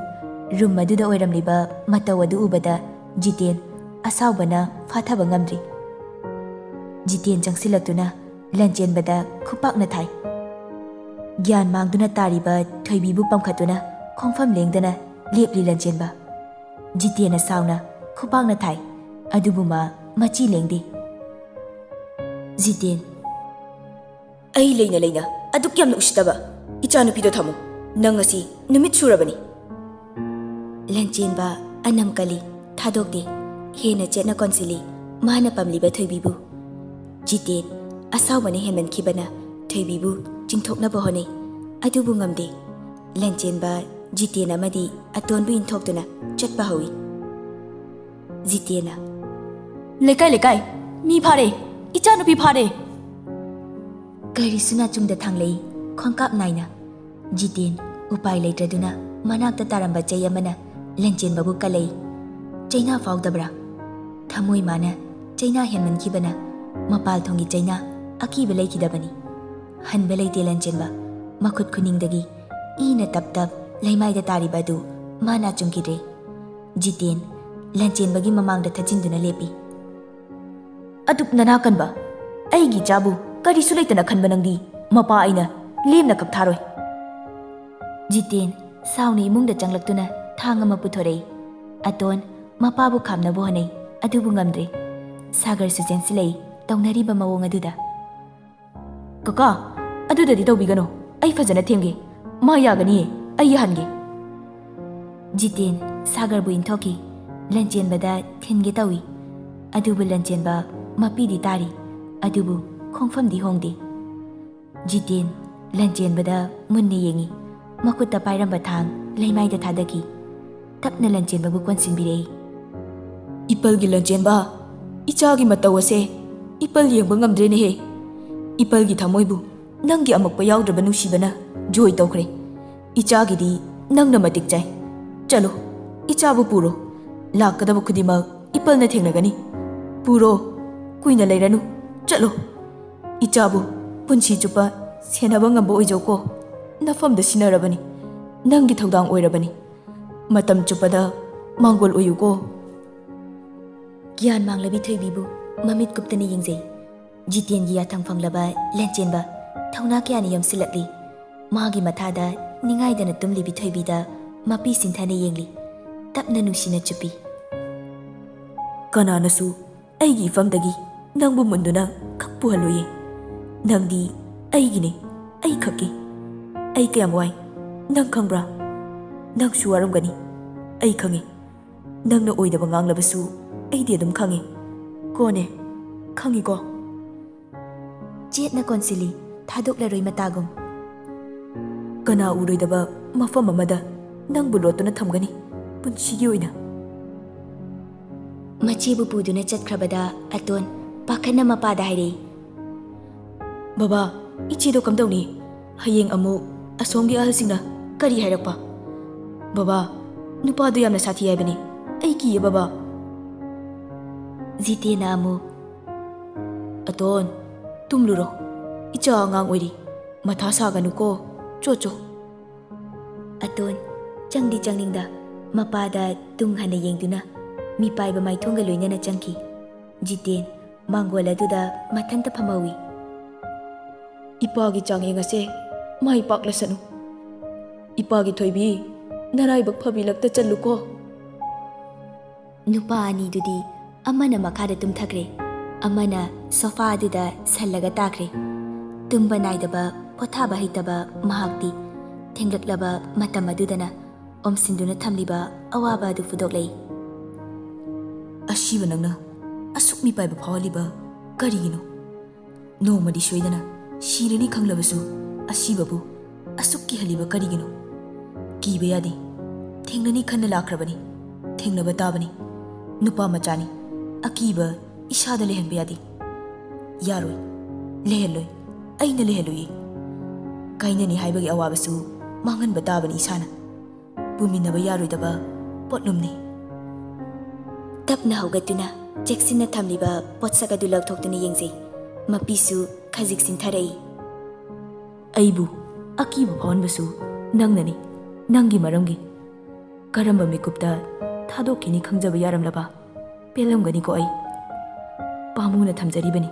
ꯔꯨꯝ ꯑꯗꯨꯗ ꯑꯣꯏꯔꯝꯂꯤꯕ ꯃꯇꯧ ꯑꯗꯨ ꯎꯕꯗ ꯖꯤꯇꯦꯟ ꯑꯁꯥꯎꯕꯅ ꯐꯥꯊꯕ ꯉꯝꯗ꯭ꯔꯤ꯫ ꯖꯤꯇꯦꯟ ꯆꯪꯁꯤꯜꯂꯛꯇꯨꯅ ꯂꯟꯆꯦꯟꯕꯗ ꯈꯨꯄꯥꯛꯅ ꯊꯥꯏ꯫ ꯒ꯭ꯌꯥꯟ ꯃꯥꯡꯗꯨꯅ ꯇꯥꯔꯤꯕ ꯊꯣꯏꯕꯤꯕꯨ ꯄꯝꯈꯠꯇꯨꯅ ꯈꯣꯡꯐꯝ ꯂꯦꯡꯗꯅ ꯂꯦꯞꯂꯤ ꯂꯟꯆꯦꯟꯕ꯫ ꯖꯤꯇꯦꯟꯅ ꯁꯥꯎꯅ ꯈꯨꯄꯥꯛꯅ ꯊꯥꯏ꯫ ꯑꯗꯨꯕꯨ ꯃꯥ ꯃꯆꯤ ꯂꯦꯡꯗꯦ꯫ ꯖꯤꯇꯦꯟ, ꯑꯩ ꯂꯩꯅ ꯂꯩꯅ ꯑꯗꯨꯛ ꯌꯥꯝꯅ ꯎꯁꯤꯠꯇꯕ ꯏꯆꯥꯅꯨꯄꯤꯗꯣ ꯊꯝꯃꯨ꯫ ꯅꯪ ꯉꯁꯤ ꯅꯨꯃꯤꯠ ꯁꯨꯔꯕꯅꯤ꯫ ꯂꯟꯆꯦꯟꯕ ꯑꯅꯝ ꯀꯜꯂꯤ, ꯊꯥꯗꯣꯛꯇꯦ꯫ ꯍꯦꯟꯅ ꯆꯦꯠꯅ ꯀꯣꯟꯁꯤꯜꯂꯤ ꯃꯥꯅ ꯄꯝꯂꯤꯕ ꯊꯣꯏꯕꯤꯕꯨ꯫ ꯖꯤꯇꯦꯟ ꯑꯁꯥꯎꯕꯅ ꯍꯦꯟꯃꯟꯈꯤꯕꯅ ꯊꯣꯏꯕꯤꯕꯨ ꯆꯤꯡꯊꯣꯛꯅꯕ ꯍꯣꯠꯅꯩ, ꯑꯗꯨꯕꯨ ꯉꯝꯗꯦ꯫ ꯂꯟꯆꯦꯟꯕ ꯖꯤꯇꯦꯟ ꯑꯃꯗꯤ ꯑꯇꯣꯟꯕꯨ ꯏꯟꯊꯣꯛꯇꯨꯅ ꯆꯠꯄ ꯍꯧꯏ꯫ ꯖꯤꯇꯦꯟꯅ, "ꯂꯩꯀꯥꯏ, ꯂꯩꯀꯥꯏ, ꯃꯤ ꯐꯥꯔꯦ, ꯏꯆꯥꯅꯨꯄꯤ ꯐꯥꯔꯦ!" ꯀꯔꯤꯁꯨ ꯅꯥꯆꯨꯡꯗ ꯊꯥꯡꯂꯛꯏ ꯈꯣꯡꯀꯥꯞ ꯅꯥꯏꯅ꯫ ꯖꯤꯇꯦꯟ ꯎꯄꯥꯏ ꯂꯩꯇ꯭ꯔꯗꯨꯅ ꯃꯅꯥꯛꯇ ꯇꯥꯔꯝꯕ ꯆꯩ ꯑꯃꯅ ꯂꯟꯆꯦꯟꯕꯕꯨ ꯀꯜꯂꯛꯏ꯫ ꯆꯩꯅꯥ ꯐꯥꯎꯗꯕ꯭ꯔꯥ? ꯊꯃꯣꯏ ꯃꯥꯅ ꯆꯩꯅꯥ ꯍꯦꯟꯃꯟꯈꯤꯕꯅ ꯃꯄꯥꯜ ꯊꯣꯡꯒꯤ ꯆꯩꯅꯥ ꯑꯀꯤꯕ ꯂꯩꯈꯤꯗꯕꯅꯤ꯫ ꯍꯟꯕ ꯂꯩꯇꯦ ꯂꯟꯆꯦꯟꯕ꯫ ꯃꯈꯨꯠ ꯈꯨꯅꯤꯡꯗꯒꯤ ꯏꯅ ꯇꯞ ꯇꯞ ꯂꯩꯃꯥꯏꯗ ꯇꯥꯔꯤꯕ ꯑꯗꯨ ꯃꯥ ꯅꯥꯆꯨꯡꯈꯤꯗ꯭ꯔꯦ꯫ ꯖꯤꯇꯦꯟ ꯂꯟꯆꯦꯟꯕꯒꯤ ꯃꯃꯥꯡꯗ ꯊꯠꯆꯤꯟꯗꯨꯅ ꯂꯦꯞꯄꯤ꯫ "ꯑꯗꯨꯛ ꯅꯅꯥ ꯀꯟꯕ ꯑꯩꯒꯤ ꯏꯆꯥꯕꯨ ꯀꯔꯤꯁꯨ ꯂꯩꯇꯅ ꯈꯟꯕ ꯅꯪꯗꯤ ꯃꯄꯥ ꯑꯩꯅ ꯂꯦꯝꯅ ꯀꯞꯊꯥꯔꯣꯏ꯫" ꯖꯤꯇꯦꯟ ꯁꯥꯎꯅ ꯏꯃꯨꯡꯗ ꯆꯪꯂꯛꯇꯨꯅ ꯊꯥꯡ ꯑꯃ ꯄꯨꯊꯣꯔꯛꯏ꯫ ꯑꯇꯣꯟ ꯃꯄꯥꯕꯨ ꯈꯥꯝꯅꯕ ꯍꯣꯠꯅꯩ, ꯑꯗꯨꯕꯨ ꯉꯝꯗ꯭ꯔꯦ꯫ ꯁꯥꯒꯔꯁꯨ ꯆꯦꯟꯁꯤꯜꯂꯛꯏ ꯇꯧꯅꯔꯤꯕ ꯃꯑꯣꯡ ꯑꯗꯨꯗ꯫ "ꯀꯀꯥ, ꯑꯗꯨꯗꯗꯤ ꯇꯧꯕꯤꯒꯅꯨ, ꯑꯩ ꯐꯖꯅ ꯊꯦꯝꯒꯦ꯫ ꯃꯥ ꯌꯥꯒꯅꯤꯌꯦ, ꯑꯩ ꯌꯥꯍꯟꯒꯦ꯫" ꯖꯤꯇꯦꯟ ꯁꯥꯒꯔꯕꯨ ꯏꯟꯊꯣꯛꯈꯤ꯫ ꯂꯟꯆꯦꯟꯕꯗ ꯊꯤꯟꯒꯦ ꯇꯧꯏ, ꯑꯗꯨꯕꯨ ꯂꯟꯆꯦꯟꯕ ꯃꯄꯤꯗꯤ ꯇꯥꯔꯤ, ꯑꯗꯨꯕꯨ ꯈꯣꯡꯐꯝꯗꯤ ꯍꯣꯡꯗꯦ꯫ ꯖꯤꯇꯦꯟ ꯂꯟꯆꯦꯟꯕꯗ ꯃꯨꯟꯅ ꯌꯦꯡꯏ꯫ ꯃꯈꯨꯠꯇ ꯄꯥꯏꯔꯝꯕ ꯊꯥꯡ ꯂꯩꯃꯥꯏꯗ ꯊꯥꯗꯈꯤ꯫ ꯇꯞꯅ ꯂꯟꯆꯦꯟꯕꯕꯨ ꯀꯣꯟꯁꯤꯟꯕꯤꯔꯛꯏ꯫ "ꯏꯄꯜꯒꯤ ꯂꯟꯆꯦꯟꯕ, ꯏꯆꯥꯒꯤ ꯃꯇꯧ ꯑꯁꯦ ꯏꯄꯜ ꯌꯦꯡꯕ ꯉꯝꯗ꯭ꯔꯦꯅꯦꯍꯦ꯫ ꯏꯄꯜꯒꯤ ꯊꯃꯣꯏꯕꯨ ꯅꯪꯒꯤ ꯑꯃꯛꯄ ꯌꯥꯎꯗ꯭ꯔꯕ ꯅꯨꯡꯁꯤꯕꯅ ꯖꯣꯏ ꯇꯧꯈ꯭ꯔꯦ꯫ ꯏꯆꯥꯒꯤꯗꯤ ꯅꯪꯅ ꯃꯇꯤꯛ ꯆꯥꯏ꯫ ꯆꯠꯂꯣ, ꯏꯆꯥꯕꯨ ꯄꯨꯔꯣ꯫ ꯂꯥꯛꯀꯗꯕ ꯈꯨꯗꯤꯡꯃꯛ ꯏꯄꯜꯅ ꯊꯦꯡꯅꯒꯅꯤ꯫ ꯄꯨꯔꯣ, ꯀꯨꯏꯅ ꯂꯩꯔꯅꯨ, ꯆꯠꯂꯣ꯫ ꯏꯆꯥꯕꯨ ꯄꯨꯟꯁꯤ ꯆꯨꯞꯄ ꯁꯦꯟꯅꯕ ꯉꯝꯕ ꯑꯣꯏꯖꯧꯀꯣ꯫ ꯅꯐꯝꯗ ꯁꯤꯟꯅꯔꯕꯅꯤ꯫ ꯅꯪꯒꯤ ꯊꯧꯗꯥꯡ ꯑꯣꯏꯔꯕꯅꯤ꯫ ꯃꯇꯝ ꯆꯨꯞꯄꯗ ꯃꯥꯡꯒꯣꯜ ꯑꯣꯏꯌꯨꯀꯣ꯫ ꯒ꯭ꯌꯥꯟ ꯃꯥꯡꯂꯕꯤ ꯊꯣꯏꯕꯤꯕꯨ ꯃꯃꯤꯠ ꯀꯨꯞꯇꯅ ꯌꯦꯡꯖꯩ꯫ ꯖꯤꯇꯦꯟꯒꯤ ꯌꯥꯊꯪ ꯐꯪꯂꯕ ꯂꯟꯆꯦꯟꯕ ꯊꯧꯅꯥ ꯀꯌꯥꯅ ꯌꯣꯝꯁꯤꯜꯂꯛꯂꯤ꯫ ꯃꯥꯒꯤ ꯃꯊꯥꯗ ꯅꯤꯡꯉꯥꯏꯗꯅ ꯇꯨꯝꯂꯤꯕꯤ ꯊꯣꯏꯕꯤꯗ ꯃꯄꯤ ꯁꯤꯟꯊꯅ ꯌꯦꯡꯂꯤ꯫ ꯇꯞꯅ ꯅꯨꯡꯁꯤꯅ ꯆꯨꯞꯄꯤ꯫ ꯀꯅꯥꯅꯁꯨ ꯑꯩꯒꯤ ꯏꯐꯝꯗꯒꯤ ꯅꯪꯕꯨ ꯃꯨꯟꯗꯨꯅ ꯈꯛ ꯄꯨꯍꯜꯂꯣꯏꯌꯦ꯫ ꯅꯪꯗꯤ ꯑꯩꯒꯤꯅꯦ, ꯑꯩ ꯈꯛꯀꯤ꯫ ꯑꯩ ꯀꯌꯥꯝ ꯋꯥꯏ ꯅꯪ ꯈꯪꯕ꯭ꯔꯥ? ꯅꯪꯁꯨ ꯋꯥꯔꯝꯒꯅꯤ, ꯑꯩ ꯈꯪꯉꯤ꯫ ꯅꯪꯅ ꯑꯣꯏꯗꯕ ꯉꯥꯡꯂꯕꯁꯨ ꯑꯩꯗꯤ ꯑꯗꯨꯝ ꯈꯪꯉꯤ꯫ ꯀꯣꯅꯦ, ꯈꯪꯉꯤꯀꯣ? ꯆꯦꯠꯅ ꯀꯣꯟꯁꯤꯜꯂꯤ, ꯊꯥꯗꯣꯛꯂꯔꯣꯏ ꯃꯇꯥꯒꯨꯝ꯫ ꯀꯅꯥ ꯎꯔꯣꯏꯗꯕ ꯃꯐꯝ ꯑꯃꯗ ꯅꯪꯕꯨ ꯂꯣꯠꯇꯨꯅ ꯊꯝꯒꯅꯤ ꯄꯨꯟꯁꯤꯒꯤ ꯑꯣꯏꯅ꯫ ꯃꯆꯦꯕꯨ ꯄꯨꯗꯨꯅ ꯆꯠꯈ꯭ꯔꯕꯗ ꯑꯇꯣꯟ ꯄꯥꯈꯠꯅ ꯃꯄꯥꯗ ꯍꯥꯏꯔꯛꯏ꯫ ꯕꯕꯥ, ꯏꯆꯦꯗꯣ ꯀꯝꯗꯧꯅꯤ? ꯍꯌꯦꯡ ꯑꯃꯨꯛ ꯑꯁꯣꯝꯒꯤ ꯑꯍꯜꯁꯤꯡꯅ ꯀꯔꯤ ꯍꯥꯏꯔꯛꯄ? ꯕꯕꯥ, ꯅꯨꯄꯥꯗꯣ ꯌꯥꯝꯅ ꯁꯥꯊꯤ ꯍꯥꯏꯕꯅꯤ꯫ ꯑꯩ ꯀꯤꯌꯦ ꯕꯕꯥ꯫ ꯖꯤꯇꯦꯟꯅ ꯑꯃꯨꯛ, ꯑꯇꯣꯟ, ꯇꯨꯝꯂꯨꯔꯣ꯫ ꯏꯆꯥ ꯑꯉꯥꯡ ꯑꯣꯏꯔꯤ꯫ ꯃꯊꯥ ꯁꯥꯒꯅꯨꯀꯣ꯫ ꯆꯣ, ꯆꯣ꯫ ꯑꯇꯣꯟ, ꯆꯪꯗꯤ ꯆꯪꯅꯤꯡꯗ, ꯃꯄꯥꯗ ꯇꯨꯡ ꯍꯟꯅ ꯌꯦꯡꯗꯨꯅ ꯃꯤꯄꯥꯏꯕ ꯃꯥꯏꯊꯣꯡꯒ ꯂꯣꯏꯅꯅ ꯆꯪꯈꯤ꯫ ꯖꯤꯇꯦꯟ ꯃꯥꯡꯒꯣꯜ ꯑꯗꯨꯗ ꯃꯊꯟꯇ ꯐꯝꯍꯧꯏ꯫ ꯏꯄꯥꯒꯤ ꯆꯥꯡꯌꯦꯡ ꯑꯁꯦ ꯃꯥꯏ ꯄꯥꯛꯂꯁꯅꯨ꯫ ꯏꯄꯥꯒꯤ ꯊꯣꯏꯕꯤ, ꯅꯔꯥꯏꯕꯛ ꯐꯕꯤ ꯂꯛꯇ ꯆꯠꯂꯨꯀꯣ꯫ ꯅꯨꯄꯥ ꯑꯅꯤꯗꯨꯗꯤ ꯑꯃꯅ ꯃꯈꯥꯗ ꯇꯨꯝꯊꯈ꯭ꯔꯦ, ꯑꯃꯅ ꯁꯣꯐꯥ ꯑꯗꯨꯗ ꯁꯜꯂꯒ ꯇꯥꯈ꯭ꯔꯦ꯫ ꯇꯨꯝꯕ ꯅꯥꯏꯗꯕ, ꯄꯣꯊꯥꯕ ꯍꯩꯇꯕ ꯃꯍꯥꯛꯇꯤ ꯊꯦꯡꯂꯛꯂꯕ ꯃꯇꯝ ꯑꯗꯨꯗꯅ ꯑꯣꯝꯁꯤꯟꯗꯨꯅ ꯊꯝꯂꯤꯕ ꯑꯋꯥꯕ ꯑꯗꯨ ꯐꯨꯗꯣꯛꯂꯛꯏ꯫ ꯑꯁꯤꯕ ꯅꯪꯅ ꯑꯁꯨꯛ ꯃꯤꯄꯥꯏꯕ ꯐꯥꯎꯍꯜꯂꯤꯕ ꯀꯔꯤꯒꯤꯅꯣ? ꯅꯣꯡꯃꯗꯤ ꯁꯣꯏꯗꯅ ꯁꯤꯔꯅꯤ ꯈꯪꯂꯕꯁꯨ ꯑꯁꯤꯕꯕꯨ ꯑꯁꯨꯛ ꯀꯤꯍꯜꯂꯤꯕ ꯀꯔꯤꯒꯤꯅꯣ? ꯀꯤꯕ ꯌꯥꯗꯦ꯫ ꯊꯦꯡꯅꯅꯤ ꯈꯟꯅ ꯂꯥꯛꯈ꯭ꯔꯕꯅꯤ꯫ ꯊꯦꯡꯅꯕ ꯇꯥꯕꯅꯤ꯫ ꯅꯨꯄꯥ ꯃꯆꯥꯅꯤ꯫ ꯑꯀꯤꯕ ꯏꯁꯥꯗ ꯂꯩꯍꯟꯕ ꯌꯥꯗꯦ꯫ ꯌꯥꯔꯣꯏ꯫ ꯂꯩꯍꯜꯂꯣꯏ꯫ ꯑꯩꯅ ꯂꯩꯍꯜꯂꯣꯏꯌꯦ꯫ ꯀꯥꯏꯅꯅꯤ ꯍꯥꯏꯕꯒꯤ ꯑꯋꯥꯕꯁꯨ ꯃꯥꯡꯍꯟꯕ ꯇꯥꯕꯅꯤ ꯏꯁꯥꯅ꯫ ꯄꯨꯃꯤꯟꯅꯕ ꯌꯥꯔꯣꯏꯗꯕ ꯄꯣꯠꯂꯨꯝꯅꯤ꯫ ꯇꯞꯅ ꯍꯧꯒꯠꯇꯨꯅ ꯆꯦꯛꯁꯤꯟꯅ ꯊꯝꯂꯤꯕ ꯄꯣꯠꯁꯛ ꯑꯗꯨ ꯂꯧꯊꯣꯛꯇꯨꯅ ꯌꯦꯡꯖꯩ꯫ ꯃꯄꯤꯁꯨ ꯈꯖꯤꯛ ꯁꯤꯟꯊꯔꯛꯏ꯫ ꯑꯩꯕꯨ ꯑꯀꯤꯕ ꯐꯥꯎꯍꯟꯕꯁꯨ ꯅꯪꯅꯅꯤ꯫ ꯅꯪꯒꯤ ꯃꯔꯝꯒꯤ꯫ ꯀꯔꯝꯕ ꯃꯤꯀꯨꯞꯇ ꯊꯥꯗꯣꯛꯈꯤꯅꯤ ꯈꯪꯖꯕ ꯌꯥꯔꯝꯂꯕ? ꯄꯦꯜꯂꯝꯒꯅꯤꯀꯣ ꯑꯩ꯫ ꯄꯥꯝꯃꯨꯅ ꯊꯝꯖꯔꯤꯕꯅꯤ,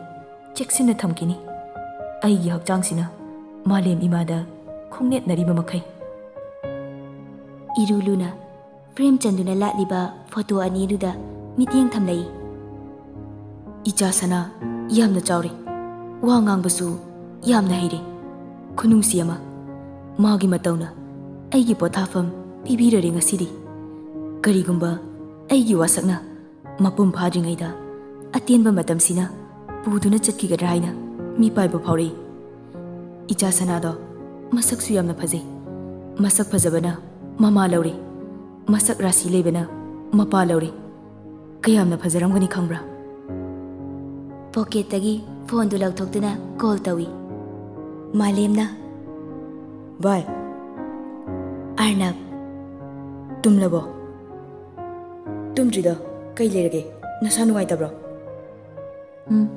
ꯆꯦꯛꯁꯤꯟꯅ ꯊꯝꯈꯤꯅꯤ꯫ ꯑꯩꯒꯤ ꯍꯛꯆꯥꯡꯁꯤꯅ ꯃꯥꯂꯦꯝ ꯏꯃꯥꯗ ꯈꯣꯡꯅꯦꯠꯅꯔꯤꯕ ꯃꯈꯩ꯫ ꯏꯔꯨ ꯂꯨꯅ ꯐ꯭ꯔꯦꯝ ꯆꯟꯗꯨꯅ ꯂꯥꯠꯂꯤꯕ ꯐꯣꯇꯣ ꯑꯅꯤꯗꯨꯗ ꯃꯤꯠꯌꯦꯡ ꯊꯝꯂꯛꯏ꯫ ꯏꯆꯥ ꯁꯅꯥ ꯌꯥꯝꯅ ꯆꯥꯎꯔꯦ, ꯋꯥ ꯉꯥꯡꯕꯁꯨ ꯌꯥꯝꯅ ꯍꯩꯔꯦ꯫ ꯈꯨꯅꯨꯡꯁꯤ ꯑꯃ, ꯃꯥꯒꯤ ꯃꯇꯧꯅ ꯑꯩꯒꯤ ꯄꯣꯊꯥꯐꯝ ꯄꯤꯕꯤꯔꯔꯦ ꯉꯁꯤꯗꯤ꯫ ꯀꯔꯤꯒꯨꯝꯕ ꯑꯩꯒꯤ ꯋꯥꯁꯛꯅ ꯃꯄꯨꯡ ꯐꯥꯗ꯭ꯔꯤꯉꯩꯗ ꯑꯇꯦꯟꯕ ꯃꯇꯝꯁꯤꯅ ꯄꯨꯗꯨꯅ ꯆꯠꯈꯤꯒꯗ꯭ꯔꯥ ꯍꯥꯏꯅ ꯃꯤꯄꯥꯏꯕ ꯐꯥꯎꯔꯛꯏ꯫ ꯏꯆꯥ ꯁꯅꯥꯗꯣ ꯃꯁꯛꯁꯨ ꯌꯥꯝꯅ ꯐꯖꯩ꯫ ꯃꯁꯛ ꯐꯖꯕꯅ ꯃꯃꯥ ꯂꯧꯔꯦ, ꯃꯁꯛ ꯔꯥꯁꯤ ꯂꯩꯕꯅ ꯃꯄꯥ ꯂꯧꯔꯦ꯫ ꯀꯌꯥꯝꯅ ꯐꯖꯔꯝꯒꯅꯤ ꯈꯪꯕ꯭ꯔꯥ? ꯄꯣꯀꯦꯠꯇꯒꯤ ꯐꯣꯟꯗꯨ ꯂꯧꯊꯣꯛꯇꯨꯅ ꯀꯣꯜ ꯇꯧꯏ꯫ ꯃꯥꯂꯦꯝꯅ, "ꯚꯥꯏ, ꯑꯥꯔꯅꯕ, ꯇꯨꯝꯂꯕꯣ?" "ꯇꯨꯝꯗ꯭ꯔꯤꯗ꯫ ꯀꯩ ꯂꯩꯔꯒꯦ? ꯅꯁꯥ ꯅꯨꯡꯉꯥꯏꯇꯕ꯭ꯔꯣ?" "ꯎꯝ,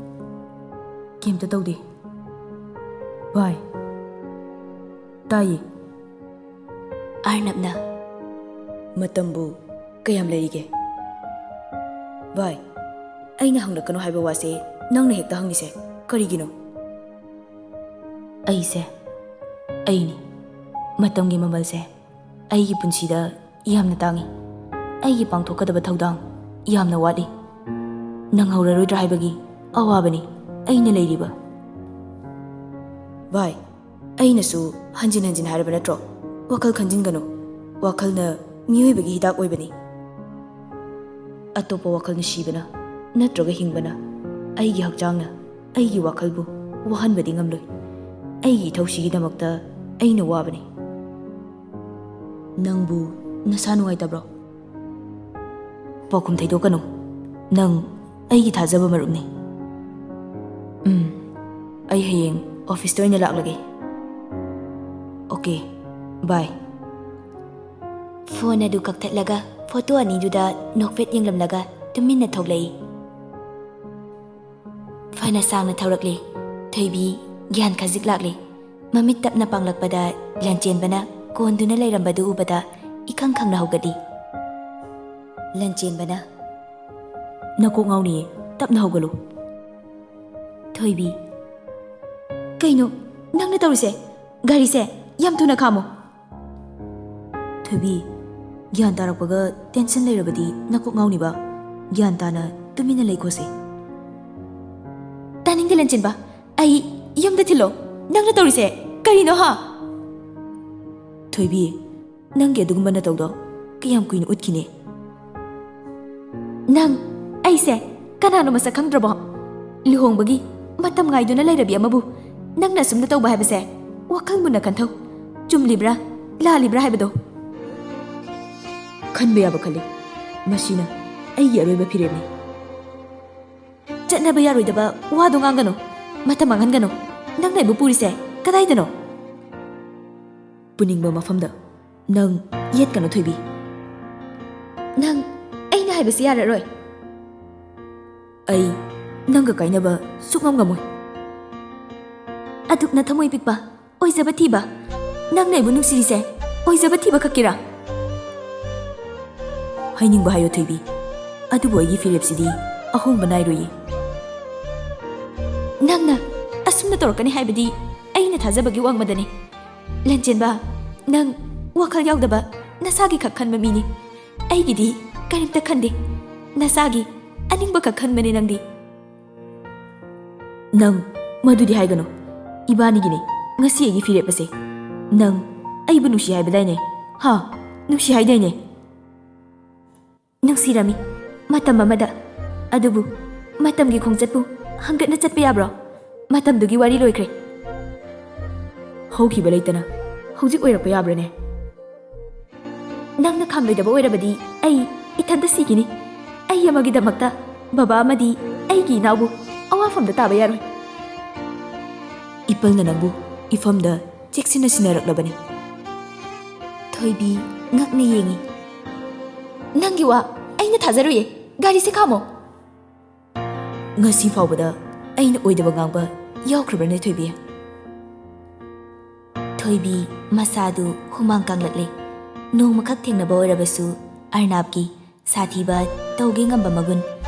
ꯀꯩꯝꯇ ꯇꯧꯗꯦ꯫ ꯚꯥꯏ, ꯇꯥꯏꯌꯦ꯫" ꯑꯥꯔꯅꯕꯅ, "ꯃꯇꯝꯕꯨ ꯀꯌꯥꯝ ꯂꯩꯔꯤꯒꯦ?" "ꯚꯥꯏ, ꯑꯩꯅ ꯍꯪꯂꯛꯀꯅꯨ ꯍꯥꯏꯕ ꯋꯥꯁꯦ ꯅꯪꯅ ꯍꯦꯛꯇ ꯍꯪꯉꯤꯁꯦ ꯀꯔꯤꯒꯤꯅꯣ?" "ꯑꯩꯁꯦ, ꯑꯩꯅꯤ꯫ ꯃꯇꯝꯒꯤ ꯃꯃꯜꯁꯦ ꯑꯩꯒꯤ ꯄꯨꯟꯁꯤꯗ ꯌꯥꯝꯅ ꯇꯥꯡꯏ꯫ ꯑꯩꯒꯤ ꯄꯥꯡꯊꯣꯛꯀꯗꯕ ꯊꯧꯗꯥꯡ ꯌꯥꯝꯅ ꯋꯥꯠꯂꯤ꯫ ꯅꯪꯍꯧꯔꯔꯣꯏꯗ꯭ꯔꯥ ꯍꯥꯏꯕꯒꯤ ꯑꯋꯥꯕꯅꯤ ꯑꯩꯅ ꯂꯩꯔꯤꯕ꯫" "ꯚꯥꯏ, ꯑꯩꯅꯁꯨ ꯍꯟꯖꯤꯟ ꯍꯟꯖꯤꯟ ꯍꯥꯏꯔꯕ ꯅꯠꯇ꯭ꯔꯣ? ꯋꯥꯈꯜ ꯈꯟꯖꯤꯟꯒꯅꯨ꯫ ꯋꯥꯈꯜꯅ ꯃꯤꯑꯣꯏꯕꯒꯤ ꯍꯤꯗꯥꯛ ꯑꯣꯏꯕꯅꯤ꯫ ꯑꯇꯣꯞꯄ ꯋꯥꯈꯜ ꯅꯨꯡꯁꯤꯕꯅ ꯅꯠꯇ꯭ꯔꯒ ꯍꯤꯡꯕꯅ ꯑꯩꯒꯤ ꯍꯛꯆꯥꯡꯅ ꯑꯩꯒꯤ ꯋꯥꯈꯜꯕꯨ ꯋꯥꯍꯟꯕꯗꯤ ꯉꯝꯂꯣꯏ꯫ ꯑꯩꯒꯤ ꯏꯊꯧꯁꯤꯒꯤꯗꯃꯛꯇ ꯑꯩꯅ ꯋꯥꯕꯅꯤ꯫" "ꯅꯪꯕꯨ ꯅꯁꯥ ꯅꯨꯡꯉꯥꯏꯇꯕ꯭ꯔꯣ?" "ꯄꯥꯎꯈꯨꯝ ꯊꯩꯗꯣꯛꯀꯅꯨ꯫ ꯅꯪ ꯑꯩꯒꯤ ꯊꯥꯖꯕ ꯃꯔꯨꯞꯅꯤ꯫ ꯎꯝ, ꯑꯩ ꯍꯌꯦꯡ ꯑꯣꯐꯤꯁꯇ ꯑꯣꯏꯅ ꯂꯥꯛꯂꯒꯦ꯫ ꯑꯣꯀꯦ, ꯕꯥꯏ꯫" ꯐꯣꯟ ꯑꯗꯨ ꯀꯛꯊꯠꯂꯒ ꯐꯣꯇꯣ ꯑꯅꯤꯗꯨꯗ ꯅꯣꯛꯐꯦꯠ ꯌꯦꯡꯂꯝꯂꯒ ꯇꯨꯃꯤꯟꯅ ꯊꯣꯛꯂꯛꯏ꯫ ꯐꯅ ꯁꯥꯡꯅ ꯊꯧꯔꯛꯂꯦ꯫ ꯊꯣꯏꯕꯤ ꯒ꯭ꯌꯥꯟ ꯈꯖꯤꯛ ꯂꯥꯛꯂꯦ꯫ ꯃꯃꯤꯠ ꯇꯞꯅ ꯄꯥꯡꯂꯛꯄꯗ ꯂꯥꯟꯆꯦꯟꯕꯅ ꯀꯣꯟꯗꯨꯅ ꯂꯩꯔꯝꯕꯗꯨ ꯎꯕꯗ ꯏꯈꯪ ꯈꯪꯅ ꯍꯧꯒꯠꯂꯤ꯫ ꯂꯟꯆꯦꯟꯕꯅ, "ꯅꯀꯣꯛ ꯉꯥꯎꯅꯤꯌꯦ, ꯇꯞꯅ ꯍꯧꯒꯠꯂꯨ꯫" ꯊꯣꯏꯕꯤ, "ꯀꯩꯅꯣ ꯅꯪꯅ ꯇꯧꯔꯤꯁꯦ? ꯒꯥꯔꯤꯁꯦ ꯌꯥꯝ ꯊꯨꯅ ꯈꯥꯝꯃꯣ꯫" ꯊꯣꯏꯕꯤ, "ꯒ꯭ꯌꯥꯟ ꯇꯥꯔꯛꯄꯒ ꯇꯦꯟꯁꯟ ꯂꯩꯔꯕꯗꯤ ꯅꯀꯣꯛ ꯉꯥꯎꯅꯤꯕ꯫ ꯒ꯭ꯌꯥꯟ ꯇꯥꯅ ꯇꯨꯃꯤꯟꯅ ꯂꯩꯈꯣꯁꯦ꯫" "ꯇꯥꯅꯤꯡꯗꯦ ꯂꯟꯆꯦꯟꯕ, ꯑꯩ ꯌꯨꯝꯗ ꯊꯤꯜꯂꯣ꯫ ꯅꯪꯅ ꯇꯧꯔꯤꯁꯦ ꯀꯔꯤꯅꯣ ꯍꯥ?" ꯊꯣꯏꯕꯤ, "ꯅꯪꯒꯤ ꯑꯗꯨꯒꯨꯝꯕ ꯅꯇꯧꯗꯣ ꯀꯌꯥꯝ ꯀꯨꯏꯅ ꯎꯠꯈꯤꯅꯤ?" "ꯅꯪ ꯑꯩꯁꯦ ꯀꯅꯥꯅꯣ ꯃꯁꯛ ꯈꯪꯗ꯭ꯔꯕꯣ? ꯂꯨꯍꯣꯡꯕꯒꯤ ꯃꯇꯝ ꯉꯥꯏꯗꯨꯅ ꯂꯩꯔꯕꯤ ꯑꯃꯕꯨ ꯅꯪꯅ ꯑꯁꯨꯝꯅ ꯇꯧꯕ ꯍꯥꯏꯕꯁꯦ ꯋꯥꯈꯜ ꯃꯨꯟꯅ ꯈꯟꯊꯧ꯫ ꯆꯨꯝꯂꯤꯕ꯭ꯔꯥ ꯂꯥꯜꯂꯤꯕ꯭ꯔꯥ ꯍꯥꯏꯕꯗꯣ?" "ꯈꯟꯕ ꯌꯥꯕ ꯈꯜꯂꯤ꯫ ꯃꯁꯤꯅ ꯑꯩꯒꯤ ꯑꯔꯣꯏꯕ ꯐꯤꯔꯦꯞꯅꯤ꯫" "ꯆꯠꯅꯕ ꯌꯥꯔꯣꯏꯗꯕ ꯋꯥꯗꯣ ꯉꯥꯡꯒꯅꯨ꯫ ꯃꯇꯝ ꯃꯥꯡꯍꯟꯒꯅꯨ꯫ ꯅꯪꯅ ꯑꯩꯕꯨ ꯄꯨꯔꯤꯁꯦ ꯀꯗꯥꯏꯗꯅꯣ?" "ꯄꯨꯅꯤꯡꯕ ꯃꯐꯝꯗ꯫ ꯅꯪ ꯌꯦꯠꯀꯅꯨ, ꯊꯣꯏꯕꯤ꯫" "ꯅꯪ ꯑꯩꯅ ꯍꯥꯏꯕꯁꯤ ꯌꯥꯔꯔꯣꯏ꯫" "ꯑꯩ ꯅꯪꯒ ꯀꯥꯏꯅꯕ ꯁꯨꯛꯉꯝ ꯉꯝꯃꯣꯏ꯫" "ꯑꯗꯨꯛꯅ ꯊꯃꯣꯏ ꯄꯤꯛꯄ, ꯑꯣꯏꯖꯕ ꯊꯤꯕ꯫ ꯅꯪꯅ ꯑꯩꯕꯨ ꯅꯨꯡꯁꯤꯔꯤꯁꯦ ꯑꯣꯏꯖꯕ ꯊꯤꯕ ꯈꯛꯀꯤꯔꯥ?" "ꯍꯥꯏꯅꯤꯡꯕ ꯍꯥꯏꯌꯣ, ꯊꯣꯏꯕꯤ꯫ ꯑꯗꯨꯕꯨ ꯑꯩꯒꯤ ꯐꯤꯔꯦꯞꯁꯤꯗꯤ ꯑꯍꯣꯡꯕ ꯅꯥꯏꯔꯣꯏꯌꯦ꯫" "ꯅꯪꯅ ꯑꯁꯨꯝꯅ ꯇꯧꯔꯛꯀꯅꯤ ꯍꯥꯏꯕꯗꯤ ꯑꯩꯅ ꯊꯥꯖꯕꯒꯤ ꯋꯥꯡꯃꯗꯅꯤ꯫ ꯂꯟꯆꯦꯟꯕ, ꯅꯪ ꯋꯥꯈꯜ ꯌꯥꯎꯗꯕ, ꯅꯁꯥꯒꯤ ꯈꯛ ꯈꯟꯕ ꯃꯤꯅꯤ꯫ ꯑꯩꯒꯤꯗꯤ ꯀꯔꯤꯝꯇ ꯈꯟꯗꯦ꯫ ꯅꯁꯥꯒꯤ ꯑꯅꯤꯡꯕ ꯈꯛ ꯈꯟꯕꯅꯦ ꯅꯪꯗꯤ꯫" "ꯅꯪ ꯃꯗꯨꯗꯤ ꯍꯥꯏꯒꯅꯨ꯫ ꯏꯕꯥꯅꯤꯒꯤꯅꯤ ꯉꯁꯤ ꯑꯩꯒꯤ ꯐꯤꯔꯦꯞ ꯑꯁꯦ꯫ ꯅꯪ ꯑꯩꯕꯨ ꯅꯨꯡꯁꯤ ꯍꯥꯏꯕꯗꯥꯏꯅꯦ? ꯍꯥ? ꯅꯨꯡꯁꯤ ꯍꯥꯏꯗꯥꯏꯅꯦ?" "ꯅꯨꯡꯁꯤꯔꯝꯃꯤ, ꯃꯇꯝ ꯑꯃꯗ꯫ ꯑꯗꯨꯕꯨ ꯃꯇꯝꯒꯤ ꯈꯣꯡꯆꯠꯄꯨ ꯍꯪꯒꯠꯅ ꯆꯠꯄ ꯌꯥꯕ꯭ꯔꯣ? ꯃꯇꯝꯗꯨꯒꯤ ꯋꯥꯔꯤ ꯂꯣꯏꯈ꯭ꯔꯦ꯫" "ꯍꯧꯈꯤꯕ ꯂꯩꯇꯅ ꯍꯧꯖꯤꯛ ꯑꯣꯏꯔꯛꯄ ꯌꯥꯕ꯭ꯔꯅꯦ?" "ꯅꯪꯅ ꯈꯥꯝꯂꯣꯏꯗꯕ ꯑꯣꯏꯔꯕꯗꯤ ꯑꯩ ꯏꯊꯟꯇ ꯁꯤꯈꯤꯅꯤ꯫ ꯑꯩ ꯑꯃꯒꯤꯗꯃꯛꯇ ꯕꯕꯥ ꯑꯃꯗꯤ ꯑꯩꯒꯤ ꯏꯅꯥꯎꯕꯨ ꯑꯋꯥꯐꯝꯗ ꯇꯥꯕ ꯌꯥꯔꯣꯏ꯫" "ꯏꯄꯜꯅ ꯅꯪꯕꯨ ꯏꯐꯝꯗ ꯆꯦꯛꯁꯤꯟꯅ ꯁꯤꯟꯅꯔꯛꯂꯕꯅꯤ꯫" ꯊꯣꯏꯕꯤ ꯉꯛꯅ ꯌꯦꯡꯉꯤ꯫ "ꯅꯪꯒꯤ ꯋꯥ ꯑꯩꯅ ꯊꯥꯖꯔꯨꯏꯌꯦ꯫ ꯒꯥꯔꯤꯁꯦ ꯈꯥꯝꯃꯣ꯫" "ꯉꯁꯤ ꯐꯥꯎꯕꯗ ꯑꯩꯅ ꯑꯣꯏꯗꯕ ꯉꯥꯡꯕ ꯌꯥꯎꯈ꯭ꯔꯕ꯭ꯔꯅꯦ, ꯊꯣꯏꯕꯤ?" ꯊꯣꯏꯕꯤ ꯃꯁꯥꯗꯨ ꯍꯨꯃꯥꯡ ꯀꯥꯡꯂꯛꯂꯦ꯫ ꯅꯣꯡꯃꯈꯛ ꯊꯦꯡꯅꯕ ꯑꯣꯏꯔꯕꯁꯨ ꯑꯔꯅꯥꯞꯀꯤ ꯁꯥꯊꯤꯕ, ꯇꯧꯒꯦ ꯉꯝꯕ ꯃꯒꯨꯟ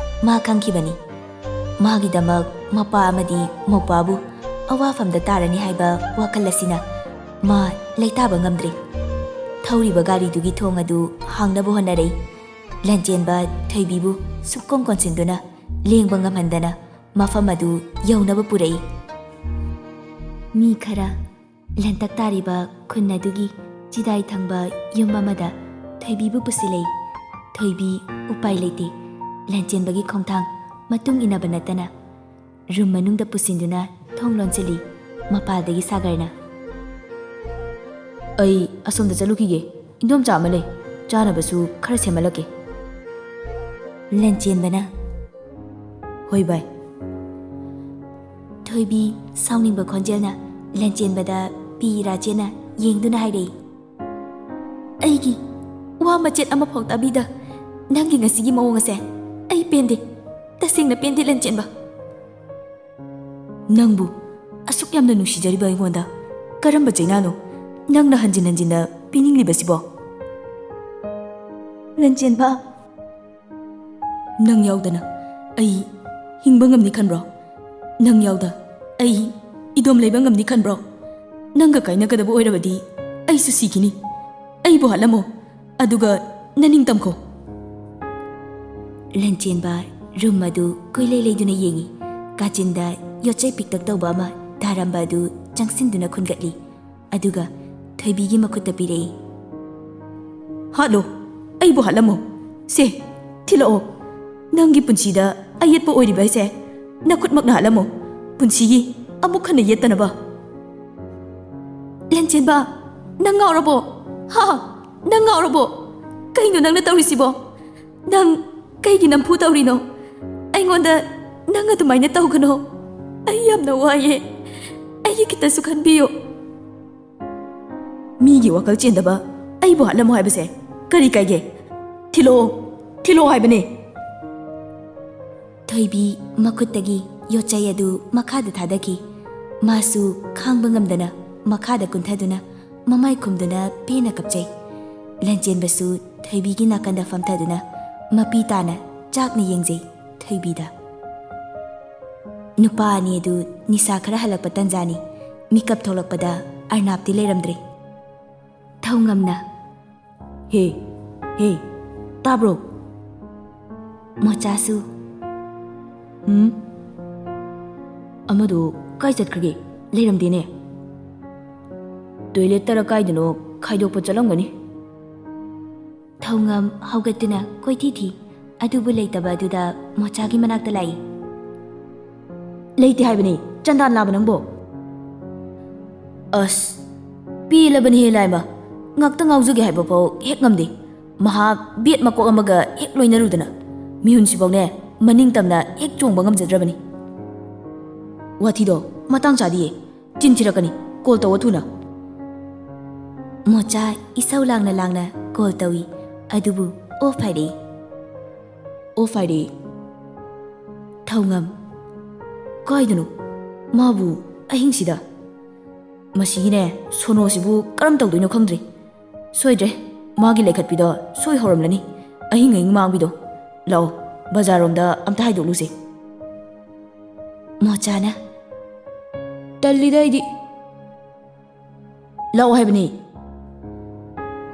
ꯃꯥ ꯈꯪꯈꯤꯕꯅꯤ꯫ ꯃꯥꯒꯤꯗꯃꯛ ꯃꯄꯥ ꯑꯃꯗꯤ ꯃꯧꯄꯥꯕꯨ ꯑꯋꯥꯐꯝꯗ ꯇꯥꯔꯅꯤ ꯍꯥꯏꯕ ꯋꯥꯈꯜ ꯑꯁꯤꯅ ꯃꯥ ꯂꯩꯇꯥꯕ ꯉꯝꯗ꯭ꯔꯦ꯫ ꯊꯧꯔꯤꯕ ꯒꯥꯔꯤꯗꯨꯒꯤ ꯊꯣꯡ ꯑꯗꯨ ꯍꯥꯡꯅꯕ ꯍꯣꯠꯅꯔꯛꯏ꯫ ꯂꯟꯆꯦꯟꯕ ꯊꯣꯏꯕꯤꯕꯨ ꯁꯨꯛꯀꯣꯟ ꯀꯣꯟꯁꯤꯟꯗꯨꯅ ꯂꯦꯡꯕ ꯉꯝꯍꯟꯗꯅ ꯃꯐꯝ ꯑꯗꯨ ꯌꯧꯅꯕ ꯄꯨꯔꯛꯏ꯫ ꯃꯤ ꯈꯔ ꯂꯟꯇꯛ ꯇꯥꯔꯤꯕ ꯈꯨꯟ ꯑꯗꯨꯒꯤ ꯆꯤꯗꯥꯏ ꯊꯪꯕ ꯌꯨꯝ ꯑꯃꯗ ꯊꯣꯏꯕꯤꯕꯨ ꯄꯨꯁꯤꯜꯂꯛꯏ꯫ ꯊꯣꯏꯕꯤ ꯎꯄꯥꯏ ꯂꯩꯇꯦ꯫ ꯂꯟꯆꯦꯟꯕꯒꯤ ꯈꯣꯡꯊꯥꯡ ꯃꯇꯨꯡ ꯏꯟꯅꯕ ꯅꯠꯇꯅ ꯔꯨꯝ ꯃꯅꯨꯡꯗ ꯄꯨꯁꯤꯟꯗꯨꯅ ꯊꯣꯡ ꯂꯣꯟꯁꯤꯜꯂꯤ꯫ ꯃꯄꯥꯜꯗꯒꯤ ꯁꯥꯒꯔꯅ, "ꯑꯩ ꯑꯁꯣꯝꯗ ꯆꯠꯂꯨꯈꯤꯒꯦ꯫ ꯏꯟꯗꯣꯝꯆꯥ ꯑꯃ ꯂꯩ꯫ ꯆꯥꯅꯕꯁꯨ ꯈꯔ ꯁꯦꯝꯍꯜꯂꯛꯀꯦ꯫" ꯂꯟꯆꯦꯟꯕꯅ, "ꯍꯣꯏ ꯚꯥꯏ꯫" ꯊꯣꯏꯕꯤ ꯁꯥꯎꯅꯤꯡꯕ ꯈꯣꯟꯖꯦꯜꯅ ꯂꯟꯆꯦꯟꯕꯗ ꯄꯤ ꯏꯔꯥ ꯆꯦꯟꯅ ꯌꯦꯡꯗꯨꯅ ꯍꯥꯏꯔꯛꯏ, "ꯑꯩꯒꯤ ꯋꯥ ꯃꯆꯦꯠ ꯑꯃꯐꯥꯎ ꯇꯥꯕꯤꯗ ꯅꯪꯒꯤ ꯉꯁꯤꯒꯤ ꯃꯑꯣꯡ ꯑꯁꯦ ꯑꯩ ꯄꯦꯟꯗꯦ꯫ ꯇꯁꯦꯡꯅ ꯄꯦꯟꯗꯦ, ꯂꯟꯆꯦꯟꯕ꯫" "ꯅꯪꯕꯨ ꯑꯁꯨꯛ ꯌꯥꯝꯅ ꯅꯨꯡꯁꯤꯖꯔꯤꯕ ꯑꯩꯉꯣꯟꯗ ꯀꯔꯝꯕ ꯆꯩꯅꯥꯅꯣ ꯅꯪꯅ ꯍꯟꯖꯤꯟ ꯍꯟꯖꯤꯟꯅ ꯄꯤꯅꯤꯡꯂꯤꯕꯁꯤꯕꯣ?" "ꯂꯟꯆꯦꯟꯕ, ꯅꯪ ꯌꯥꯎꯗꯅ ꯑꯩ ꯍꯤꯡꯕ ꯉꯝꯅꯤ ꯈꯟꯕ꯭ꯔꯣ? ꯅꯪ ꯌꯥꯎꯗ ꯑꯩ ꯏꯗꯣꯝ ꯂꯩꯕ ꯉꯝꯅꯤ ꯈꯟꯕ꯭ꯔꯣ? ꯅꯪꯒ ꯀꯥꯏꯅꯒꯗꯕ ꯑꯣꯏꯔꯕꯗꯤ ꯑꯩꯁꯨ ꯁꯤꯈꯤꯅꯤ꯫ ꯑꯩꯕꯨ ꯍꯥꯠꯂꯝꯃꯣ, ꯑꯗꯨꯒ ꯅꯅꯤꯡ ꯇꯝꯈꯣ꯫" ꯂꯟꯆꯦꯟꯕ ꯔꯨꯝ ꯑꯗꯨ ꯀꯣꯏꯂꯩ ꯂꯩꯗꯨꯅ ꯌꯦꯡꯏ꯫ ꯀꯥꯆꯤꯟꯗ ꯌꯣꯠꯆꯩ ꯄꯤꯛꯇꯛ ꯇꯧꯕ ꯑꯃ ꯊꯥꯔꯝꯕ ꯑꯗꯨ ꯆꯪꯁꯤꯟꯗꯨꯅ ꯈꯨꯟꯒꯠꯂꯤ꯫ ꯑꯗꯨꯒ ꯊꯣꯏꯕꯤꯒꯤ ꯃꯈꯨꯠꯇ ꯄꯤꯔꯛꯏ꯫ "ꯍꯥꯠꯂꯣ, ꯑꯩꯕꯨ ꯍꯥꯠꯂꯝꯃꯣ꯫ ꯁꯦ, ꯊꯤꯜꯂꯛꯑꯣ꯫ ꯅꯪꯒꯤ ꯄꯨꯟꯁꯤꯗ ꯑꯌꯦꯠꯄ ꯑꯣꯏꯔꯤꯕ ꯑꯩꯁꯦ ꯅꯈꯨꯠꯃꯛꯅ ꯍꯥꯠꯂꯝꯃꯣ, ꯄꯨꯟꯁꯤꯒꯤ ꯑꯃꯨꯛ ꯍꯟꯅ ꯌꯦꯠꯇꯅꯕ꯫" "ꯂꯟꯆꯦꯟꯕ, ꯅꯪ ꯉꯥꯎꯔꯕꯣ? ꯍꯥ? ꯅꯪ ꯉꯥꯎꯔꯕꯣ? ꯀꯩꯅꯣ ꯅꯪꯅ ꯇꯧꯔꯤꯁꯤꯕꯣ? ꯅꯪ ꯀꯩꯒꯤ ꯅꯝꯐꯨ ꯇꯧꯔꯤꯅꯣ? ꯑꯩꯉꯣꯟꯗ ꯅꯪ ꯑꯗꯨꯃꯥꯏꯅ ꯇꯧꯒꯅꯣ꯫ ꯑꯩ ꯌꯥꯝꯅ ꯋꯥꯏꯌꯦ꯫ ꯑꯩꯒꯤ ꯈꯤꯇꯁꯨ ꯈꯟꯕꯤꯌꯨ꯫" "ꯃꯤꯒꯤ ꯋꯥꯈꯜ ꯆꯦꯟꯗꯕ ꯑꯩꯕꯨ ꯍꯥꯠꯂꯝꯃꯣ ꯍꯥꯏꯕꯁꯦ ꯀꯔꯤ ꯀꯥꯏꯒꯦ? ꯊꯤꯜꯂꯛꯑꯣ, ꯊꯤꯜꯂꯛꯑꯣ ꯍꯥꯏꯕꯅꯦ꯫" ꯊꯣꯏꯕꯤ ꯃꯈꯨꯠꯇꯒꯤ ꯌꯣꯠꯆꯩ ꯑꯗꯨ ꯃꯈꯥꯗ ꯊꯥꯗꯈꯤ꯫ ꯃꯥꯁꯨ ꯈꯥꯡꯕ ꯉꯝꯗꯅ ꯃꯈꯥꯗ ꯀꯨꯟꯊꯗꯨꯅ ꯃꯃꯥꯏ ꯈꯨꯝꯗꯨꯅ ꯄꯦꯟꯅ ꯀꯞꯆꯩ꯫ ꯂꯟꯆꯦꯟꯕꯁꯨ ꯊꯣꯏꯕꯤꯒꯤ ꯅꯥꯀꯟꯗ ꯐꯝꯊꯗꯨꯅ ꯃꯄꯤ ꯇꯥꯅ ꯆꯥꯛꯅ ꯌꯦꯡꯖꯩ ꯊꯣꯏꯕꯤꯗ꯫ ꯅꯨꯄꯥ ꯑꯅꯤ ꯑꯗꯨ ꯅꯤꯁꯥ ꯈꯔ ꯍꯜꯂꯛꯄ ꯇꯟꯖꯥꯅꯤ꯫ ꯃꯤꯀꯞ ꯊꯣꯛꯂꯛꯄꯗ ꯑꯔꯅꯥꯞꯇꯤ ꯂꯩꯔꯝꯗ꯭ꯔꯦ꯫ ꯊꯧꯉꯝꯅ, "ꯍꯦ, ꯍꯦ, ꯇꯥꯕ꯭ꯔꯣ?" ꯃꯣꯆꯥꯁꯨ, "ꯎꯝ? ꯑꯃꯗꯣ ꯀꯥꯏ ꯆꯠꯈ꯭ꯔꯒꯦ? ꯂꯩꯔꯝꯗꯦꯅꯦ꯫ ꯇꯣꯏꯂꯦꯠꯇꯔ ꯀꯥꯏꯗꯅꯣ ꯈꯥꯏꯗꯣꯛꯄ ꯆꯠꯂꯝꯒꯅꯤ꯫" ꯊꯧꯉꯝ ꯍꯧꯒꯠꯇꯨꯅ ꯀꯣꯏꯊꯤ ꯊꯤ, ꯑꯗꯨꯕꯨ ꯂꯩꯇꯕ ꯑꯗꯨꯗ ꯃꯣꯆꯥꯒꯤ ꯃꯅꯥꯛꯇ ꯂꯥꯛꯏ꯫ "ꯂꯩꯇꯦ ꯍꯥꯏꯕꯅꯤ, ꯆꯟꯗꯥꯟ ꯂꯥꯕ ꯅꯪꯕꯣ?" ꯑꯁ, ꯄꯦꯜꯂꯕꯅꯤꯍꯦ ꯂꯥꯏꯃ꯫ ꯉꯥꯛꯇ ꯉꯥꯎꯖꯒꯦ ꯍꯥꯏꯕ ꯐꯥꯎ ꯍꯦꯛ ꯉꯝꯗꯦ꯫ ꯃꯍꯥꯛ ꯕꯦꯠ ꯃꯀꯣꯛ ꯑꯃꯒ ꯍꯦꯛ ꯂꯣꯏꯅꯔꯨꯗꯅ꯫ ꯃꯤꯍꯨꯟꯁꯤꯐꯥꯎꯅꯦ ꯃꯅꯤꯡ ꯇꯝꯅ ꯍꯦꯛ ꯆꯣꯡꯕ ꯉꯝꯖꯗ꯭ꯔꯕꯅꯤ꯫ ꯋꯥꯊꯤꯗꯣ ꯃꯇꯥꯡ ꯆꯥꯗꯤꯌꯦ꯫ ꯆꯤꯟ ꯊꯤꯔꯛꯀꯅꯤ꯫ ꯀꯣꯜ ꯇꯧꯋꯣ ꯊꯨꯅ꯫ ꯃꯣꯆꯥ ꯏꯁꯧ ꯂꯥꯡꯅ ꯂꯥꯡꯅ ꯀꯣꯜ ꯇꯧꯏ꯫ ꯑꯗꯨꯕꯨ ꯑꯣꯐ ꯍꯥꯏꯔꯛꯏ꯫ ꯑꯣꯐ ꯍꯥꯏꯔꯛꯏ꯫ ꯊꯧꯉꯝ, ꯀꯥꯏꯗꯅꯣ? ꯃꯥꯕꯨ ꯑꯍꯤꯡꯁꯤꯗ? ꯃꯁꯤꯒꯤꯅꯦ ꯁꯣꯅꯣꯁꯤꯕꯨ ꯀꯔꯝ ꯇꯧꯗꯣꯏꯅꯣ ꯈꯪꯗ꯭ꯔꯤ꯫ ꯁꯣꯏꯗ꯭ꯔꯦ, ꯃꯥꯒꯤ ꯂꯩꯈꯠꯄꯤꯗꯣ ꯁꯣꯏ ꯍꯧꯔꯝꯂꯅꯤ꯫ ꯑꯍꯤꯡ ꯑꯍꯤꯡ ꯃꯥꯡꯕꯤꯗꯣ꯫ ꯂꯥꯛꯑꯣ, ꯕꯖꯥꯔꯔꯣꯝꯗ ꯑꯝꯇ ꯍꯥꯏꯗꯣꯛꯂꯨꯁꯦ꯫ ꯃꯣꯆꯥꯅ, "ꯇꯜꯂꯤꯗ ꯑꯩꯗꯤ꯫ ꯂꯥꯛꯑꯣ ꯍꯥꯏꯕꯅꯤ꯫"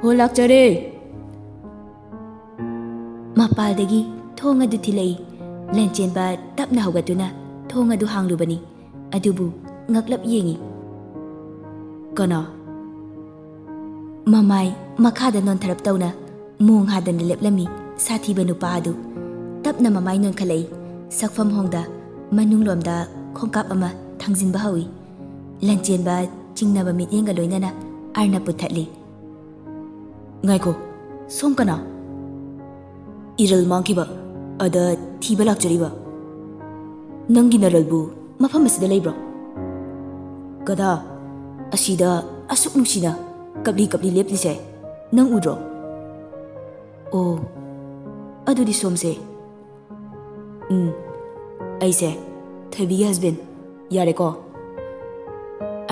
"ꯍꯣ, ꯂꯥꯛꯆꯔꯦ꯫" ꯃꯄꯥꯜꯗꯒꯤ ꯊꯣꯡ ꯑꯗꯨ ꯊꯤꯜꯂꯛꯏ꯫ ꯂꯟꯆꯦꯟꯕ ꯇꯞꯅ ꯍꯧꯒꯠꯇꯨꯅ ꯊꯣꯡ ꯑꯗꯨ ꯍꯥꯡꯂꯨꯕꯅꯤ꯫ ꯑꯗꯨꯕꯨ ꯉꯛꯂꯞ ꯌꯦꯡꯏ꯫ "ꯀꯅꯥ?" ꯃꯃꯥꯏ ꯃꯈꯥꯗ ꯅꯣꯟꯊꯔꯞ ꯇꯧꯅ ꯃꯣꯡ ꯍꯥꯗꯅ ꯂꯦꯞꯂꯝꯃꯤ ꯁꯥꯊꯤꯕ ꯅꯨꯄꯥ ꯑꯗꯨ꯫ ꯇꯞꯅ ꯃꯃꯥꯏ ꯅꯣꯟꯈꯠꯂꯛꯏ꯫ ꯁꯛꯐꯝ ꯍꯣꯡꯗ ꯃꯅꯨꯡꯂꯣꯝꯗ ꯈꯣꯡꯀꯥꯞ ꯑꯃ ꯊꯥꯡꯖꯤꯟꯕ ꯍꯧꯏ꯫ ꯂꯟꯆꯦꯟꯕ ꯆꯤꯡꯅꯕ ꯃꯤꯠꯌꯦꯡꯒ ꯂꯣꯏꯅꯅ ꯑꯥꯔꯅ ꯄꯨꯊꯠꯂꯤ꯫ "ꯉꯥꯏꯈꯣ, ꯁꯣꯝ ꯀꯅꯥ?" "ꯏꯔꯜ ꯃꯥꯡꯈꯤꯕ, ꯑꯗ ꯊꯤꯕ ꯂꯥꯛꯆꯔꯤꯕ꯫" "ꯅꯪꯒꯤ ꯅꯔꯜꯕꯨ ꯃꯐꯝ ꯑꯁꯤꯗ ꯂꯩꯕ꯭ꯔꯣ?" "ꯒꯙꯥ, ꯑꯁꯤꯗ ꯑꯁꯨꯛ ꯅꯨꯡꯁꯤꯅ ꯀꯞꯂꯤ ꯀꯞꯂꯤ ꯂꯦꯞꯂꯤꯁꯦ ꯅꯪ ꯎꯗ꯭ꯔꯣ?" "ꯑꯣ, ꯑꯗꯨꯗꯤ ꯁꯣꯝꯁꯦ꯫" "ꯎꯝ, ꯑꯩꯁꯦ ꯊꯣꯏꯕꯤꯒꯤ ꯍꯁꯕꯦꯟ꯫ ꯌꯥꯔꯦꯀꯣ?"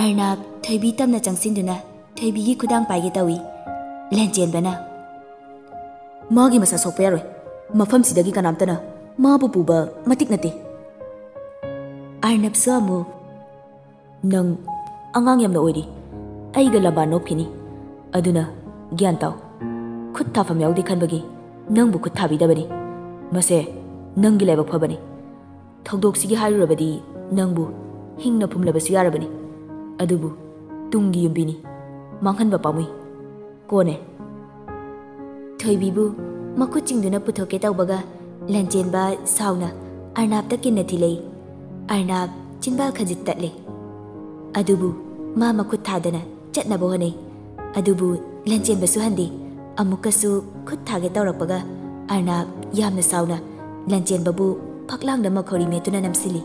ꯑꯔꯅꯥꯕ ꯊꯣꯏꯕꯤ ꯇꯝꯅ ꯆꯪꯁꯤꯟꯗꯨꯅ ꯊꯣꯏꯕꯤꯒꯤ ꯈꯨꯗꯥꯡ ꯄꯥꯏꯒꯦ ꯇꯧꯏ꯫ ꯂꯥꯟꯆꯦꯟꯕꯅ, "ꯃꯥꯒꯤ ꯃꯁꯥ ꯁꯣꯛꯄ ꯌꯥꯔꯣꯏ꯫ ꯃꯐꯝꯁꯤꯗꯒꯤ ꯀꯅꯥꯝꯇꯅ ꯃꯥꯕꯨ ꯄꯨꯕ ꯃꯇꯤꯛ ꯅꯠꯇꯦ꯫" ꯑꯔꯅꯕꯁꯨ ꯑꯃꯨꯛ, "ꯅꯪ ꯑꯉꯥꯡ ꯌꯥꯝꯅ ꯑꯣꯏꯔꯤ꯫ ꯑꯩꯒ ꯂꯝꯕꯥ ꯅꯣꯞꯈꯤꯅꯤ꯫ ꯑꯗꯨꯅ ꯒ꯭ꯌꯥꯟ ꯇꯥꯎ꯫ ꯈꯨꯠ ꯊꯥꯐꯝ ꯌꯥꯎꯗꯦ ꯈꯟꯕꯒꯤ ꯅꯪꯕꯨ ꯈꯨꯠ ꯊꯥꯕꯤꯗꯕꯅꯤ꯫ ꯃꯁꯦ ꯅꯪꯒꯤ ꯂꯥꯏꯕꯛ ꯐꯕꯅꯤ꯫ ꯊꯧꯗꯣꯛꯁꯤꯒꯤ ꯍꯥꯏꯔꯨꯔꯕꯗꯤ ꯅꯪꯕꯨ ꯍꯤꯡꯅ ꯐꯨꯝꯂꯕꯁꯨ ꯌꯥꯔꯕꯅꯤ꯫ ꯑꯗꯨꯕꯨ ꯇꯨꯡꯒꯤ ꯌꯨꯝꯕꯤꯅꯤ꯫ ꯃꯥꯡꯍꯟꯕ ꯄꯥꯝꯃꯨꯏ꯫ ꯀꯣꯟꯅꯦ꯫" ꯊꯣꯏꯕꯤꯕꯨ ꯃꯈꯨꯠ ꯆꯤꯡꯗꯨꯅ ꯄꯨꯊꯣꯛꯀꯦ ꯇꯧꯕꯒ ꯂꯥꯟꯆꯦꯟꯕ ꯁꯥꯎꯅ ꯑꯔꯅꯥꯕꯇ ꯀꯤꯟꯅ ꯊꯤꯜꯂꯛꯏ꯫ ꯑꯔꯅꯥꯕ ꯆꯤꯟꯕꯥꯜ ꯈꯖꯤꯛ ꯇꯠꯂꯦ꯫ ꯑꯗꯨꯕꯨ ꯃꯥ ꯃꯈꯨꯠ ꯊꯥꯗꯅ ꯆꯠꯅꯕ ꯍꯣꯠꯅꯩ꯫ ꯑꯗꯨꯕꯨ ꯂꯥꯟꯆꯦꯟꯕꯁꯨ ꯍꯟꯗꯦ꯫ ꯑꯃꯨꯛꯀꯁꯨ ꯈꯨꯠ ꯊꯥꯒꯦ ꯇꯧꯔꯛꯄꯒ ꯑꯔꯅꯥꯕ ꯌꯥꯝꯅ ꯁꯥꯎꯅ ꯂꯥꯟꯆꯦꯟꯕꯕꯨ ꯐꯛꯂꯥꯡꯗ ꯃꯈꯧꯔꯤ ꯃꯦꯠꯇꯨꯅ ꯅꯝꯁꯤꯜꯂꯤ꯫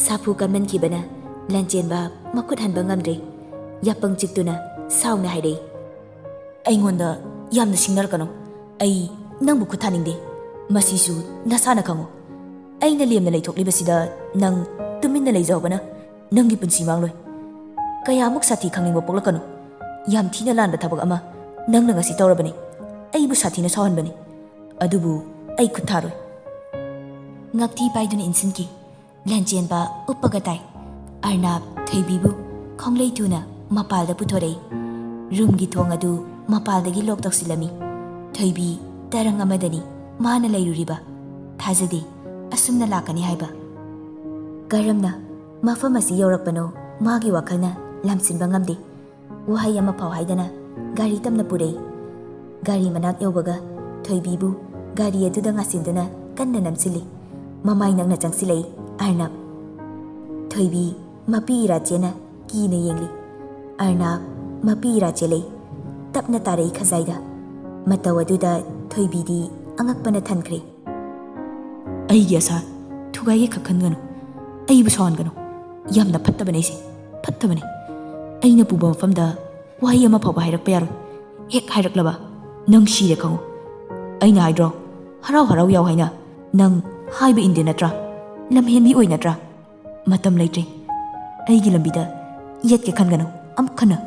ꯁꯥꯐꯨ ꯀꯟꯃꯟꯈꯤꯕꯅ ꯂꯥꯟꯆꯦꯟꯕ ꯃꯈꯨꯠ ꯍꯟꯕ ꯉꯝꯗ꯭ꯔꯦ꯫ ꯌꯥꯄꯪ ꯆꯤꯛꯇꯨꯅ ꯁꯥꯎꯅ ꯍꯥꯏꯔꯛꯏ꯫ "ꯑꯩꯉꯣꯟꯗ ꯌꯥꯝꯅ ꯁꯤꯡꯅꯔꯛꯀꯅꯨ꯫ ꯑꯩ ꯅꯪꯕꯨ ꯈꯨꯠ ꯊꯥꯅꯤꯡꯗꯦ꯫ ꯃꯁꯤꯁꯨ ꯅꯁꯥꯅ ꯈꯪꯉꯨ꯫ ꯑꯩꯅ ꯂꯦꯝꯅ ꯂꯩꯊꯣꯛꯂꯤꯕꯁꯤꯗ ꯅꯪ ꯇꯨꯃꯤꯟꯅ ꯂꯩꯖꯍꯧꯕꯅ ꯅꯪꯒꯤ ꯄꯨꯟꯁꯤ ꯃꯥꯡꯂꯣꯏ꯫ ꯀꯌꯥꯃꯨꯛ ꯁꯥꯊꯤ ꯈꯪꯅꯤꯡꯕ ꯄꯣꯛꯂꯛꯀꯅꯨ꯫ ꯌꯥꯝ ꯊꯤꯅ ꯂꯥꯟꯕ ꯊꯕꯛ ꯑꯃ ꯅꯪꯅ ꯉꯁꯤ ꯇꯧꯔꯕꯅꯤ꯫ ꯑꯩꯕꯨ ꯁꯥꯊꯤꯅ ꯁꯥꯎꯍꯟꯕꯅꯤ꯫ ꯑꯗꯨꯕꯨ ꯑꯩ ꯈꯨꯠ ꯊꯥꯔꯣꯏ꯫" ꯉꯛꯊꯤ ꯄꯥꯏꯗꯨꯅ ꯏꯟꯁꯤꯟꯈꯤ꯫ ꯂꯥꯟꯆꯦꯟꯕ ꯎꯞꯄꯒ ꯇꯥꯏ꯫ ꯑꯔꯅꯥꯕ ꯊꯣꯏꯕꯤꯕꯨ ꯈꯣꯡꯂꯩ ꯊꯨꯅ ꯃꯄꯥꯜꯗ ꯄꯨꯊꯣꯔꯛꯏ꯫ ꯔꯨꯝꯒꯤ ꯊꯣꯡ ꯑꯗꯨ ꯃꯄꯥꯜꯗꯒꯤ ꯂꯣꯛ ꯇꯧꯁꯤꯜꯂꯝꯃꯤ꯫ ꯊꯣꯏꯕꯤ ꯇꯔꯪ ꯑꯃꯗꯅꯤ ꯃꯥꯅ ꯂꯩꯔꯨꯔꯤꯕ꯫ ꯊꯥꯖꯗꯦ ꯑꯁꯨꯝꯅ ꯂꯥꯛꯀꯅꯤ ꯍꯥꯏꯕ꯫ ꯀꯔꯝꯅ ꯃꯐꯝ ꯑꯁꯤ ꯌꯧꯔꯛꯄꯅꯣ ꯃꯥꯒꯤ ꯋꯥꯈꯜꯅ ꯂꯥꯝꯁꯤꯟꯕ ꯉꯝꯗꯦ꯫ ꯋꯥꯍꯩ ꯑꯃ ꯐꯥꯎ ꯍꯥꯏꯗꯅ ꯒꯥꯔꯤ ꯇꯝꯅ ꯄꯨꯔꯛꯏ꯫ ꯒꯥꯔꯤ ꯃꯅꯥꯛ ꯌꯧꯕꯒ ꯊꯣꯏꯕꯤꯕꯨ ꯒꯥꯔꯤ ꯑꯗꯨꯗ ꯉꯥꯁꯤꯟꯗꯨꯅ ꯀꯟꯅ ꯅꯝꯁꯤꯜꯂꯤ꯫ ꯃꯃꯥꯏ ꯅꯛꯅ ꯆꯪꯁꯤꯜꯂꯛꯏ ꯑꯔꯅꯕ꯫ ꯊꯣꯏꯕꯤ ꯃꯄꯤ ꯏꯔꯥ ꯆꯦꯅ ꯀꯤꯅ ꯌꯦꯡꯂꯤ꯫ ꯑꯔꯅꯕ ꯃꯄꯤ ꯏꯔꯥ ꯆꯦꯜꯂꯛꯏ꯫ ꯇꯞꯅ ꯇꯥꯔꯛꯏ ꯈꯖꯥꯏꯗ꯫ ꯃꯇꯧ ꯑꯗꯨꯗ ꯊꯣꯏꯕꯤꯗꯤ ꯑꯉꯛꯄꯅ ꯊꯟꯈ꯭ꯔꯦ꯫ "ꯑꯩꯒꯤ ꯑꯁꯥ ꯊꯨꯒꯥꯏꯒꯦ ꯈꯛ ꯈꯟꯒꯅꯨ꯫ ꯑꯩꯕꯨ ꯁꯥꯎꯍꯟꯒꯅꯨ꯫ ꯌꯥꯝꯅ ꯐꯠꯇꯕꯅꯦ ꯑꯩꯁꯦ, ꯐꯠꯇꯕꯅꯦ꯫ ꯑꯩꯅ ꯄꯨꯕ ꯃꯐꯝꯗ ꯋꯥꯍꯩ ꯑꯃ ꯐꯥꯎꯕ ꯍꯥꯏꯔꯛꯄ ꯌꯥꯔꯣꯏ꯫ ꯍꯦꯛ ꯍꯥꯏꯔꯛꯂꯕ ꯅꯪ ꯁꯤꯔꯦ ꯈꯪꯉꯨ꯫ ꯑꯩꯅ ꯍꯥꯏꯗ꯭ꯔꯣ, ꯍꯔꯥꯎ ꯍꯔꯥꯎ ꯌꯥꯎ ꯍꯥꯏꯅ? ꯅꯪ ꯍꯥꯏꯕ ꯏꯟꯗꯦ ꯅꯠꯇ꯭ꯔꯥ? ꯂꯝꯍꯦꯟꯕꯤ ꯑꯣꯏ ꯅꯠꯇ꯭ꯔꯥ? ꯃꯇꯝ ꯂꯩꯇ꯭ꯔꯦ꯫ ꯑꯩꯒꯤ ꯂꯝꯕꯤꯗ ꯌꯦꯠꯀꯦ ꯈꯟꯒꯅꯨ ꯑꯃꯨꯛ ꯍꯟꯅ꯫